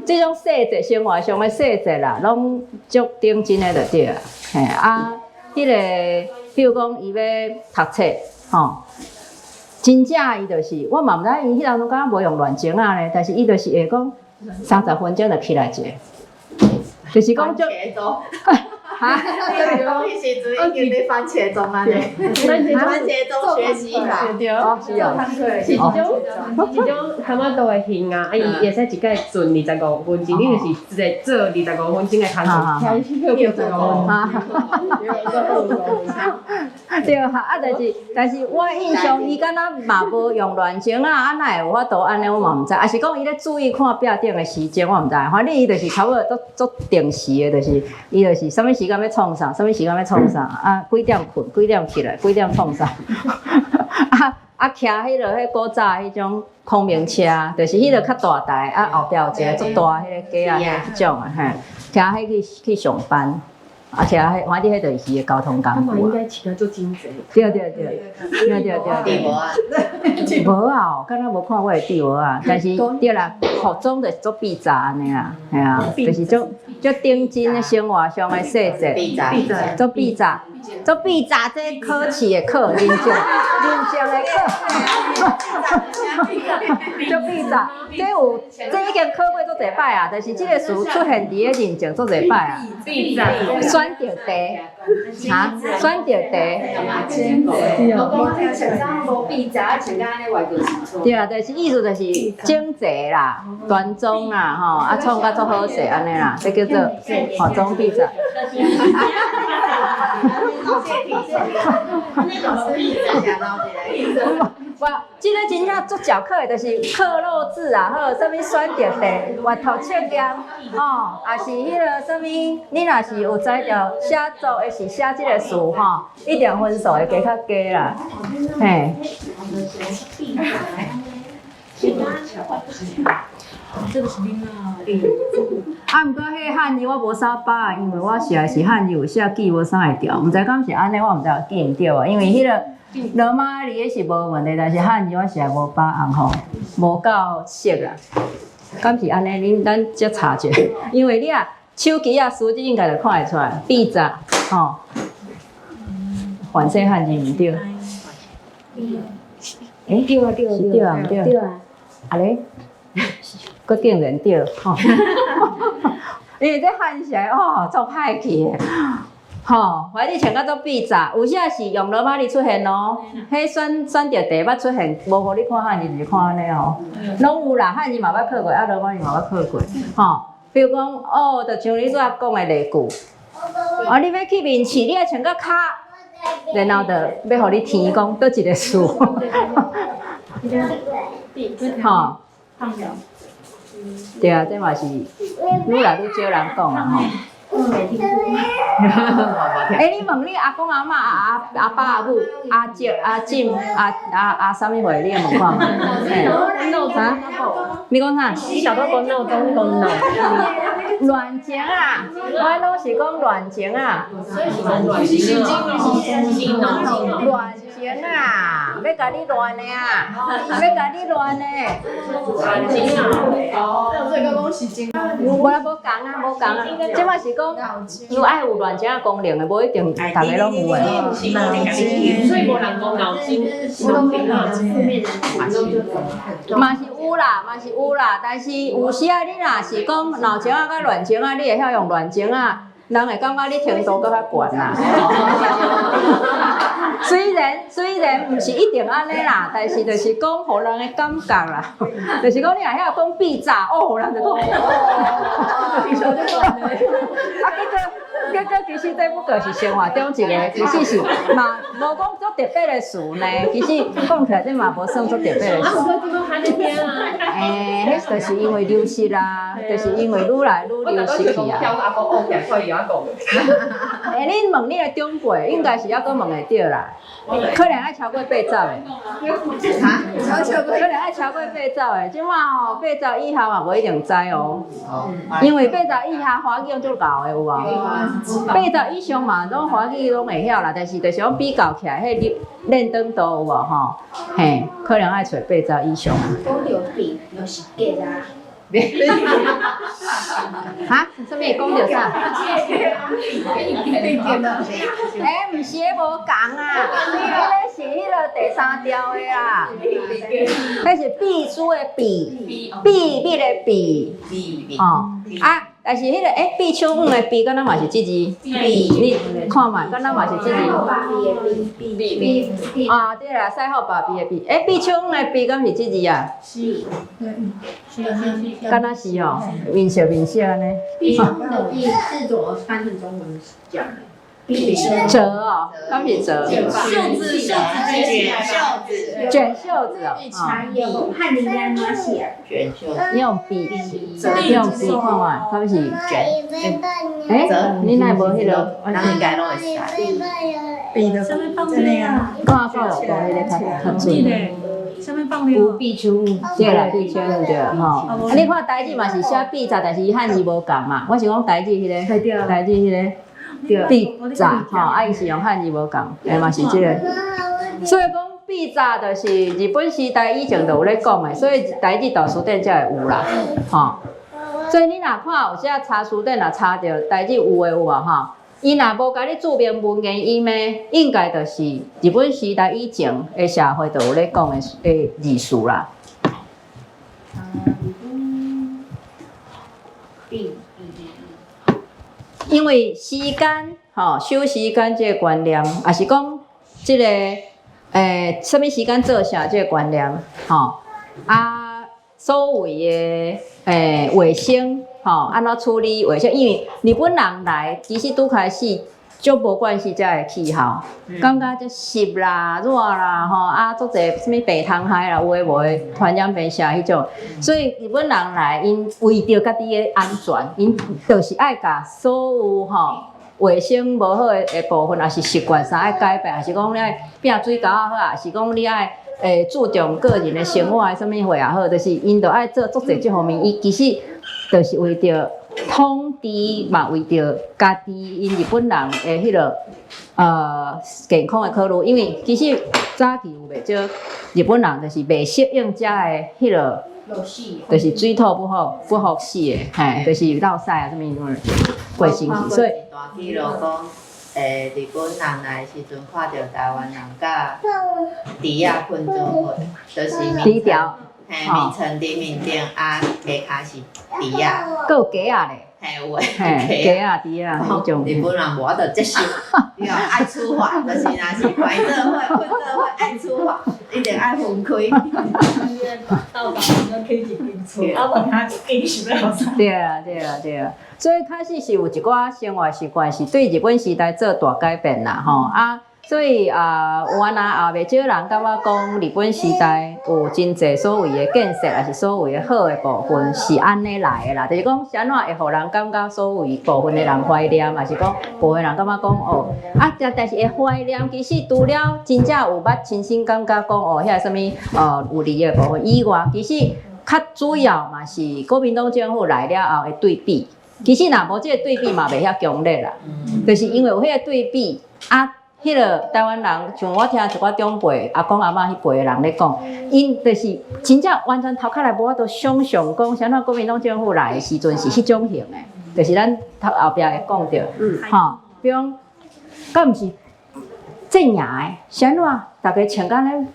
這種細節生活上的細節啦，攏足認真的就對啊，嘿啊，彼個比如講伊欲讀冊，吼。真正伊就是，我嘛毋知伊彼當陣敢若無用亂鐘仔咧，但是伊就是會講30分鐘就起來一下，就是講足。哈！講彼時陣已經佇番茄鐘按呢，番茄鐘學習法。哦，是哦。是一種蛤仔桌的形啊，啊伊會使一擺轉25分鐘，你就是一個做25分鐘的工課，開始25分。對哈，啊，但是我印象伊敢若嘛無用亂鐘啊，啊哪會有法度按呢？我嘛毋知，抑是講伊咧注意看壁頂的時鐘，我毋知。反正伊就是差不多足足定時的，就是伊就是啥物時間欲創啥，啥物時間欲創啥，啊幾點睏，幾點起來，幾點創啥。啊啊，騎彼个彼古早彼種孔明車，就是彼个較大台，啊後壁有一個足大彼个架仔彼種的，嘿，騎彼去上班。啊，騎彼，反正彼就是伊的交通工具。嘛應該飼甲足整齊。對對對，對對對對。無啊，敢若無看過戴帽仔，但是對啦，服裝就是足閉雜按呢啦，嘿啊，就是足足認真的生活上的細節。足閉雜，足閉雜，這考試的考，認證認證的考。足閉雜，這有這已經考過足濟擺啊，但是這个詞出現佇咧認證足濟擺啊。選擇題，哈？選擇題。我講穿衫無閉雜，穿甲按呢外國時對啊，就是意思就是整齊啦、端莊啦，吼，啊創甲足好勢按呢啦，這叫做吼裝閉雜。哇，這个真正足捷考的，就是克漏字啊，好，啥物選擇題、閱讀測驗，吼，抑是彼个啥物，你若是有才調寫作的是寫這个詞吼，一定分數會加較低啦，嘿。這個是恁啊。啊，毋過彼個漢字我無啥把，因為我實在是漢字有寫記無啥會牢，毋知敢是按呢，我毋知有記毋著啊。因為彼個羅馬字的是無問題，但是漢字我實在無把握吼，無夠熟啦。敢是按呢？恁咱才查者，因為你啊手機啊數字應該就看會出來，比雜吼，反正漢字毋對。欸，對啊對啊是對啊，毋對。對啊。啊咧，閣竟然對吼，因為這漢寫哦，足歹去的，吼，反正穿甲足比雜，有時是用羅馬字出現哦，彼選選著題目出現，無予你看漢字，就是看按呢哦，攏有啦，漢字嘛捌考過，啊羅馬字嘛捌考過，吼，比如講哦，就像你拄仔講的例句，啊，你欲去面試，你愛穿甲較，然後就欲予你填講佗一个詞，吼。對啊，這嘛是愈來愈少人講啊吼。欸，你問你阿公阿嬤、阿阿爸阿母、阿叔阿婶、阿阿阿啥物歲？你會問看覓？哈？你講啥？你頭拄講鬧鐘，你講鬧。亂情啊！我攏是講亂情啊。亂情啊！欲共你亂的啊！欲共你亂的。亂情啊！哦，這個講是真。無啦，無仝啊，無仝啊。這嘛是講有愛有亂情的功能的，無一定逐个攏有的。所以無人講腦筋，嘛是有啦，嘛是有啦，但是有時啊，你若是講鬧鐘仔佮亂鐘仔，你會曉用亂鐘仔，人會感覺你程度閣較懸啦。雖然雖然毋是一定按呢啦，但是就是講予人的感覺啦，就是講你若曉講比早，哦，人就講。啊，結果結果其實這不過是生活中一個，其實是嘛無講足特別的詞呢。其實講起來這嘛無算足特別的詞。啊，毋過這個較咧聽啊。欸，彼就是因為流失啊，就是因為愈來愈流失去啊。欸，恁問你的長輩，應該是猶閣問會著啦。可能愛超過80的。哈？可能愛超過八十的，這馬吼八十以下嘛無一定知哦。因為八十以下華語攏足𠢕的有無？八十以上嘛，攏華語攏會曉啦，但是就是講比較起來，彼練轉度有無吼？嘿，可能愛揣八十以上。講著比就是結啊。哈？啥物？講著啥？欸，毋是，彼無仝啊，彼个是彼个第三調的啦。彼是秘書的秘，秘密的秘。哦，啊，但是彼個欸，秘手語的秘，敢若嘛是這字？你看覓，敢若嘛是這字？啊，對啦，賽好爸比的比，欸，秘手語的秘，敢是這字啊？是。敢若是哦，面色面色按呢。秘書的秘是怎麼翻成中文講的？折哦，敢是折？袖子，袖子，捲袖子，捲袖子哦。有漢字按怎寫？捲袖子。用筆，用筆看覓，敢是捲？欸，你若無彼個，咱應該攏會使。筆的，這個啊。看看有無彼个較較準。啥物放了？有比手語。對啦，比手語對吼。啊，你看台語嘛是寫比雜，但是伊漢字無仝嘛。我是講台語彼个，台語彼个。比雜吼，啊伊是用漢字無仝，欸嘛是這個。所以講比雜就是日本時代以前就有咧講的，所以台語大辭典才會有啦，吼。所以你若看有時查辭典若查著台語有的有無吼？伊若無共你註明文言音的，應該就是日本時代以前的社會就有咧講的的字詞啦。因為時間吼，守時間這個觀念，抑是講這个欸，啥物時間做啥這個觀念，吼啊，所謂的欸衛生，吼，按怎處理衛生？因為日本人來，其實拄開始足無關心遮个氣候，感覺這濕啦、熱啦，吼啊，足濟啥物病蟲害啦，有的無的，傳染病啥彼種。所以日本人來，𪜶為著家己的安全，𪜶就是愛共所有吼衛生無好的的部分，抑是習慣啥愛改變，抑是講你愛拚水溝也好，抑是講你愛注重個人的生活的啥物貨也好，就是𪜶著愛做足濟這方面。伊其實就是為著統治嘛，為著家己𪜶日本人的彼個健康的考慮，因為其實早期有袂少日本人就是袂適應遮的彼個，就是水土不服死的，嘿，就是落屎啊，啥物種過身去，所以。大記錄講，日本人來的時陣，看著台灣人佮豬仔睏做伙，就是豬條，嘿，眠床佇面頂，啊，下跤是豬仔，閣有雞仔咧，嘿，有的，嘿，雞仔、豬仔彼種。日本人無法度接受，伊講愛處罰，就是若是排做伙、睏做伙，愛處罰，一定愛分開。到台灣起一間厝，啊，問下一間是欲予啥？對啊，對啊，對啊。所以開始是有一寡生活習慣是對日本時代做大改變啦，吼啊，所以啊，有按呢也袂少人感覺講日本時代有真濟所謂的建設，抑是所謂的好的部分是按呢來的啦。就是講，是按怎會予人感覺所謂部分的人懷念，抑是講部分人感覺講哦，啊，但是會懷念，其實除了真正有捌親身感覺講哦，遐啥物有利的部分以外，其實較主要嘛是國民黨政府來了後的對比。其實若無這個對比嘛，袂遐強烈啦。就是因為有彼個對比啊，彼個台灣人，像我聽一寡長輩、阿公阿嬤彼輩的人咧講，𪜶就是真正完全頭殼內無法度想像講，啥物國民黨政府來的時陣是彼種型的，就是咱頭後壁會講著，吼，比如講，敢毋是陣營的，是按怎？逐家穿甲咧，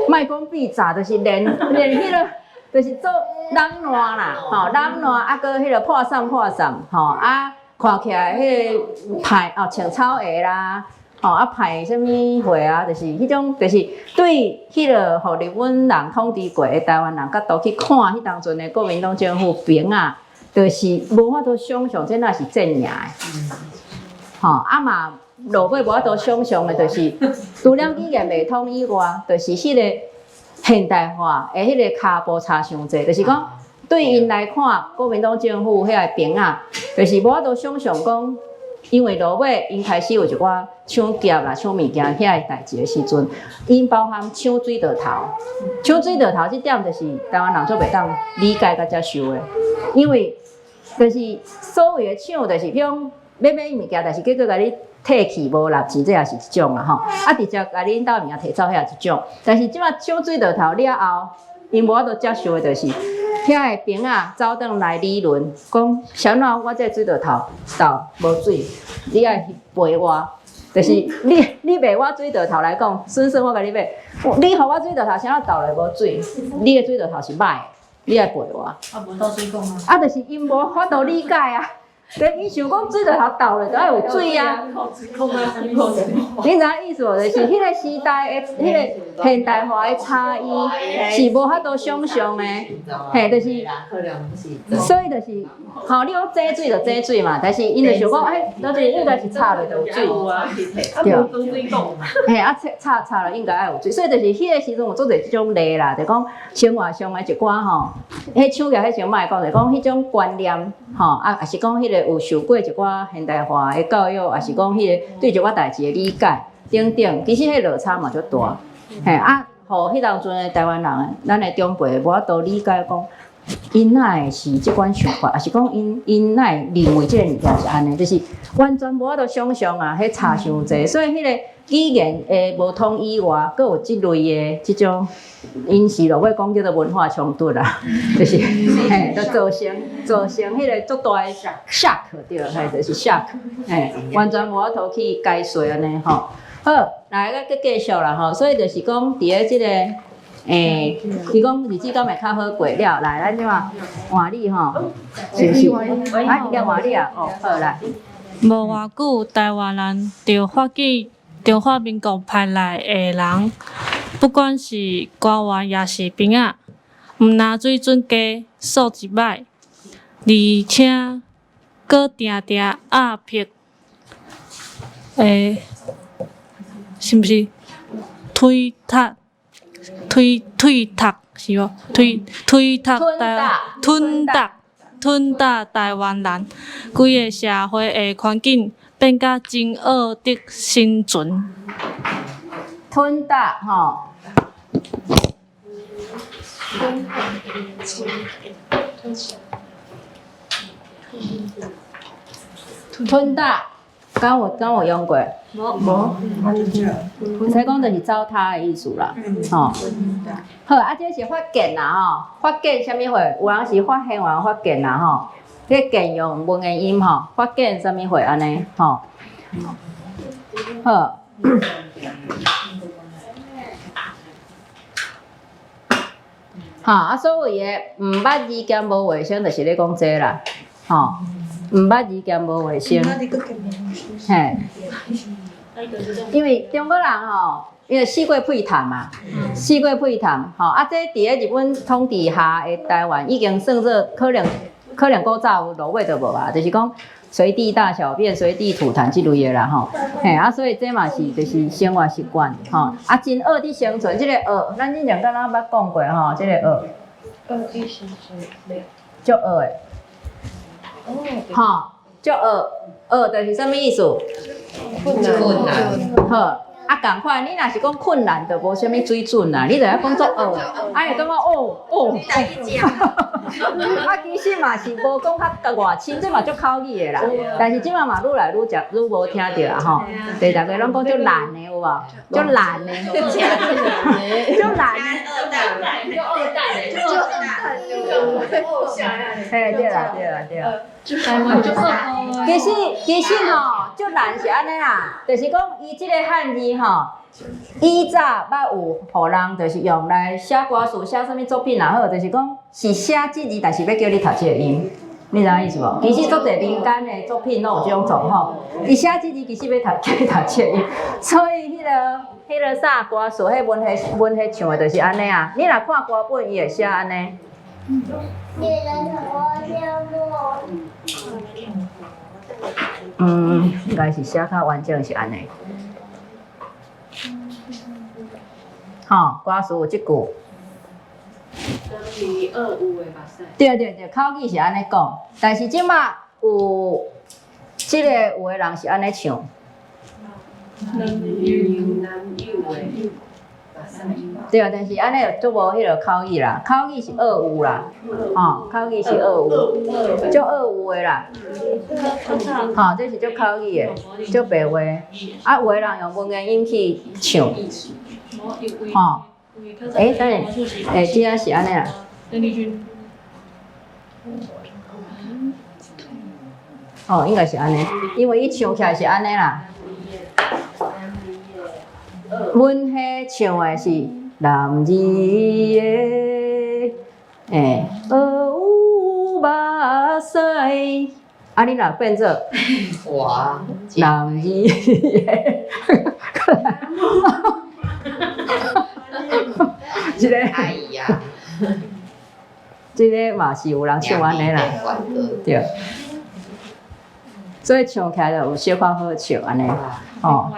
莫講比炸，就是連彼個。就是做荏爛啦，吼，荏爛啊，閣彼個破衫破衫，吼啊，看起來彼個歹哦，穿草鞋啦，吼啊歹啥物貨啊，就是彼種，就是對彼個予日本人統治過的台灣人角度去看，彼當陣的國民黨政府兵啊，就是無法度想像這哪是陣營的，吼啊嘛，落尾無法度想像的，就是除了語言袂通以外，就是彼個。現代化的彼個跤步差傷濟，就是講對𪜶來看，國民黨政府遐個兵仔，就是無法度想像講，因為落尾𪜶開始有一寡搶劫啦、搶物件遐個代誌的時陣，𪜶包含搶水道頭，搶水道頭這點就是台灣人足袂當理解佮接受的，因為就是所謂的搶，就是比如講欲買物件，但是結果共你提去無納錢，這也是一種啦吼。啊，直接共恁兜物件提走，彼也是一種。但是這擺搶水道頭了後，𪜶無法度接受的就是，遐个兵仔走轉來理論，講啥怎我這個水道頭倒無水，你愛賠我。就是你賣我水道頭來講，算算我共你買，你予我水道頭啥怎倒來無水，你的水道頭是歹的，你愛賠我。啊，無倒水講啊。啊，就是𪜶無法度理解啊。對，伊想講水道頭倒落就愛有水啊。你知影意思無？就是彼個時代的彼個現代化的差異是無法度想像的，嘿，就是，所以就是，吼，你講井水就井水嘛，但是𪜶就想講，欸，就是應該是插落就有水，對，嘿，啊，插插落應該愛有水，所以就是彼個時陣有足濟這種例啦，就講生活上的一寡吼，彼搶劫彼種莫講，就講彼種觀念，吼，啊，抑是講彼個有受過一寡現代化的教育，抑是講彼個對一寡代誌的理解等等，其實彼個落差嘛足大，嘿啊，予彼當陣的台灣人，咱的長輩無法度理解講，𪜶哪會是這款想法，抑是講𪜶哪會認為這個物件是按呢，就是完全無法度想像啊，彼差傷濟，所以彼個語言的無通以外，閣有這類的這種，𪜶是落尾講叫做文化衝突啦，就是嘿，就造成彼個足大的 shock 對，嘿，就是 shock，嘿，完全無法度去解釋按呢吼。好，來，咱閣繼續啦吼，所以就是講佇咧這個，伊講日子敢會較好過了，來，咱這馬換你吼，是毋是？啊，要換你啊，哦，好來。無偌久，台灣人就發覺中華民國派來的人，不管是官員抑是兵仔，毋但水準低，素質歹，而且閣定定壓迫，是毋是推脫推推脫是無？推推脫台吞打吞打台灣人，規个社會的環境變甲真惡得生存。吞打吼。吞大，敢有用過？無。所以講就是糟蹋的意思啦，吼。好，啊，這是發現啦，吼，發現啥物貨？有人是發現，有人發現啦，吼。這個現用文言音吼，發現啥物貨按呢，吼。好。吼，啊，所謂的毋捌字兼無衛生，就是咧講這啦，吼，毋捌字兼無衛生，嘿，因為中國人吼，因為四界屁談嘛，四界屁談，吼，啊，這佇咧日本統治下的台灣已經算做可能古早有，落尾就無啊，就是講隨地大小便、隨地吐痰這類的啦，吼，嘿，啊，所以這嘛是就是生活習慣，吼，啊，真惡佇生存，這個惡，咱之前敢若捌講過吼，這個惡，惡意思是足惡的，吼，足惡，惡就是啥物意思？困難。好，啊，仝款，你若是講困難，就無啥物水準啦，你就愛講足惡，啊，會感覺哦哦。啊，其實嘛是無講較偌深，這嘛足口語的啦。但是這馬嘛愈來愈食愈無聽著啊吼。對，逐家攏講足難的有無？足難的，足難的，足惡蛋的，嘿，對啦對啦對啦。其實吼，足難是按呢啦，就是講伊這個漢字吼，以早捌有予人就是用來寫歌詞、寫啥物作品也好，就是講是寫這字，但是欲叫你讀這個音，你知影意思無？其實足濟民間的作品攏有這種狀況，伊寫這字其實欲讀叫你讀這個音，所以彼個啥歌詞，彼文學唱的就是按呢啊。你若看歌本，伊會寫按呢。嗯，應該是寫較完整是按呢。吼，歌詞有這句。對對對，口語是按呢講，但是這馬有這個有的人是按呢唱。對啊，但是按呢就足無彼個口語啦，口語是惡有啦，吼，口語是惡有，足惡有的啦，吼，這是足口語的，足白話，啊，有的人用文言音去唱，吼，欸，等下，欸，這下是按呢啦。哦，應該是按呢，因為伊唱起來是按呢啦。阮彼唱的是男兒的，欸，惡有目屎，啊，你若變做哇，男兒的，這個，哎呀，這個嘛是有人唱按呢啦，對，所以唱起來就有小可好笑按呢，吼。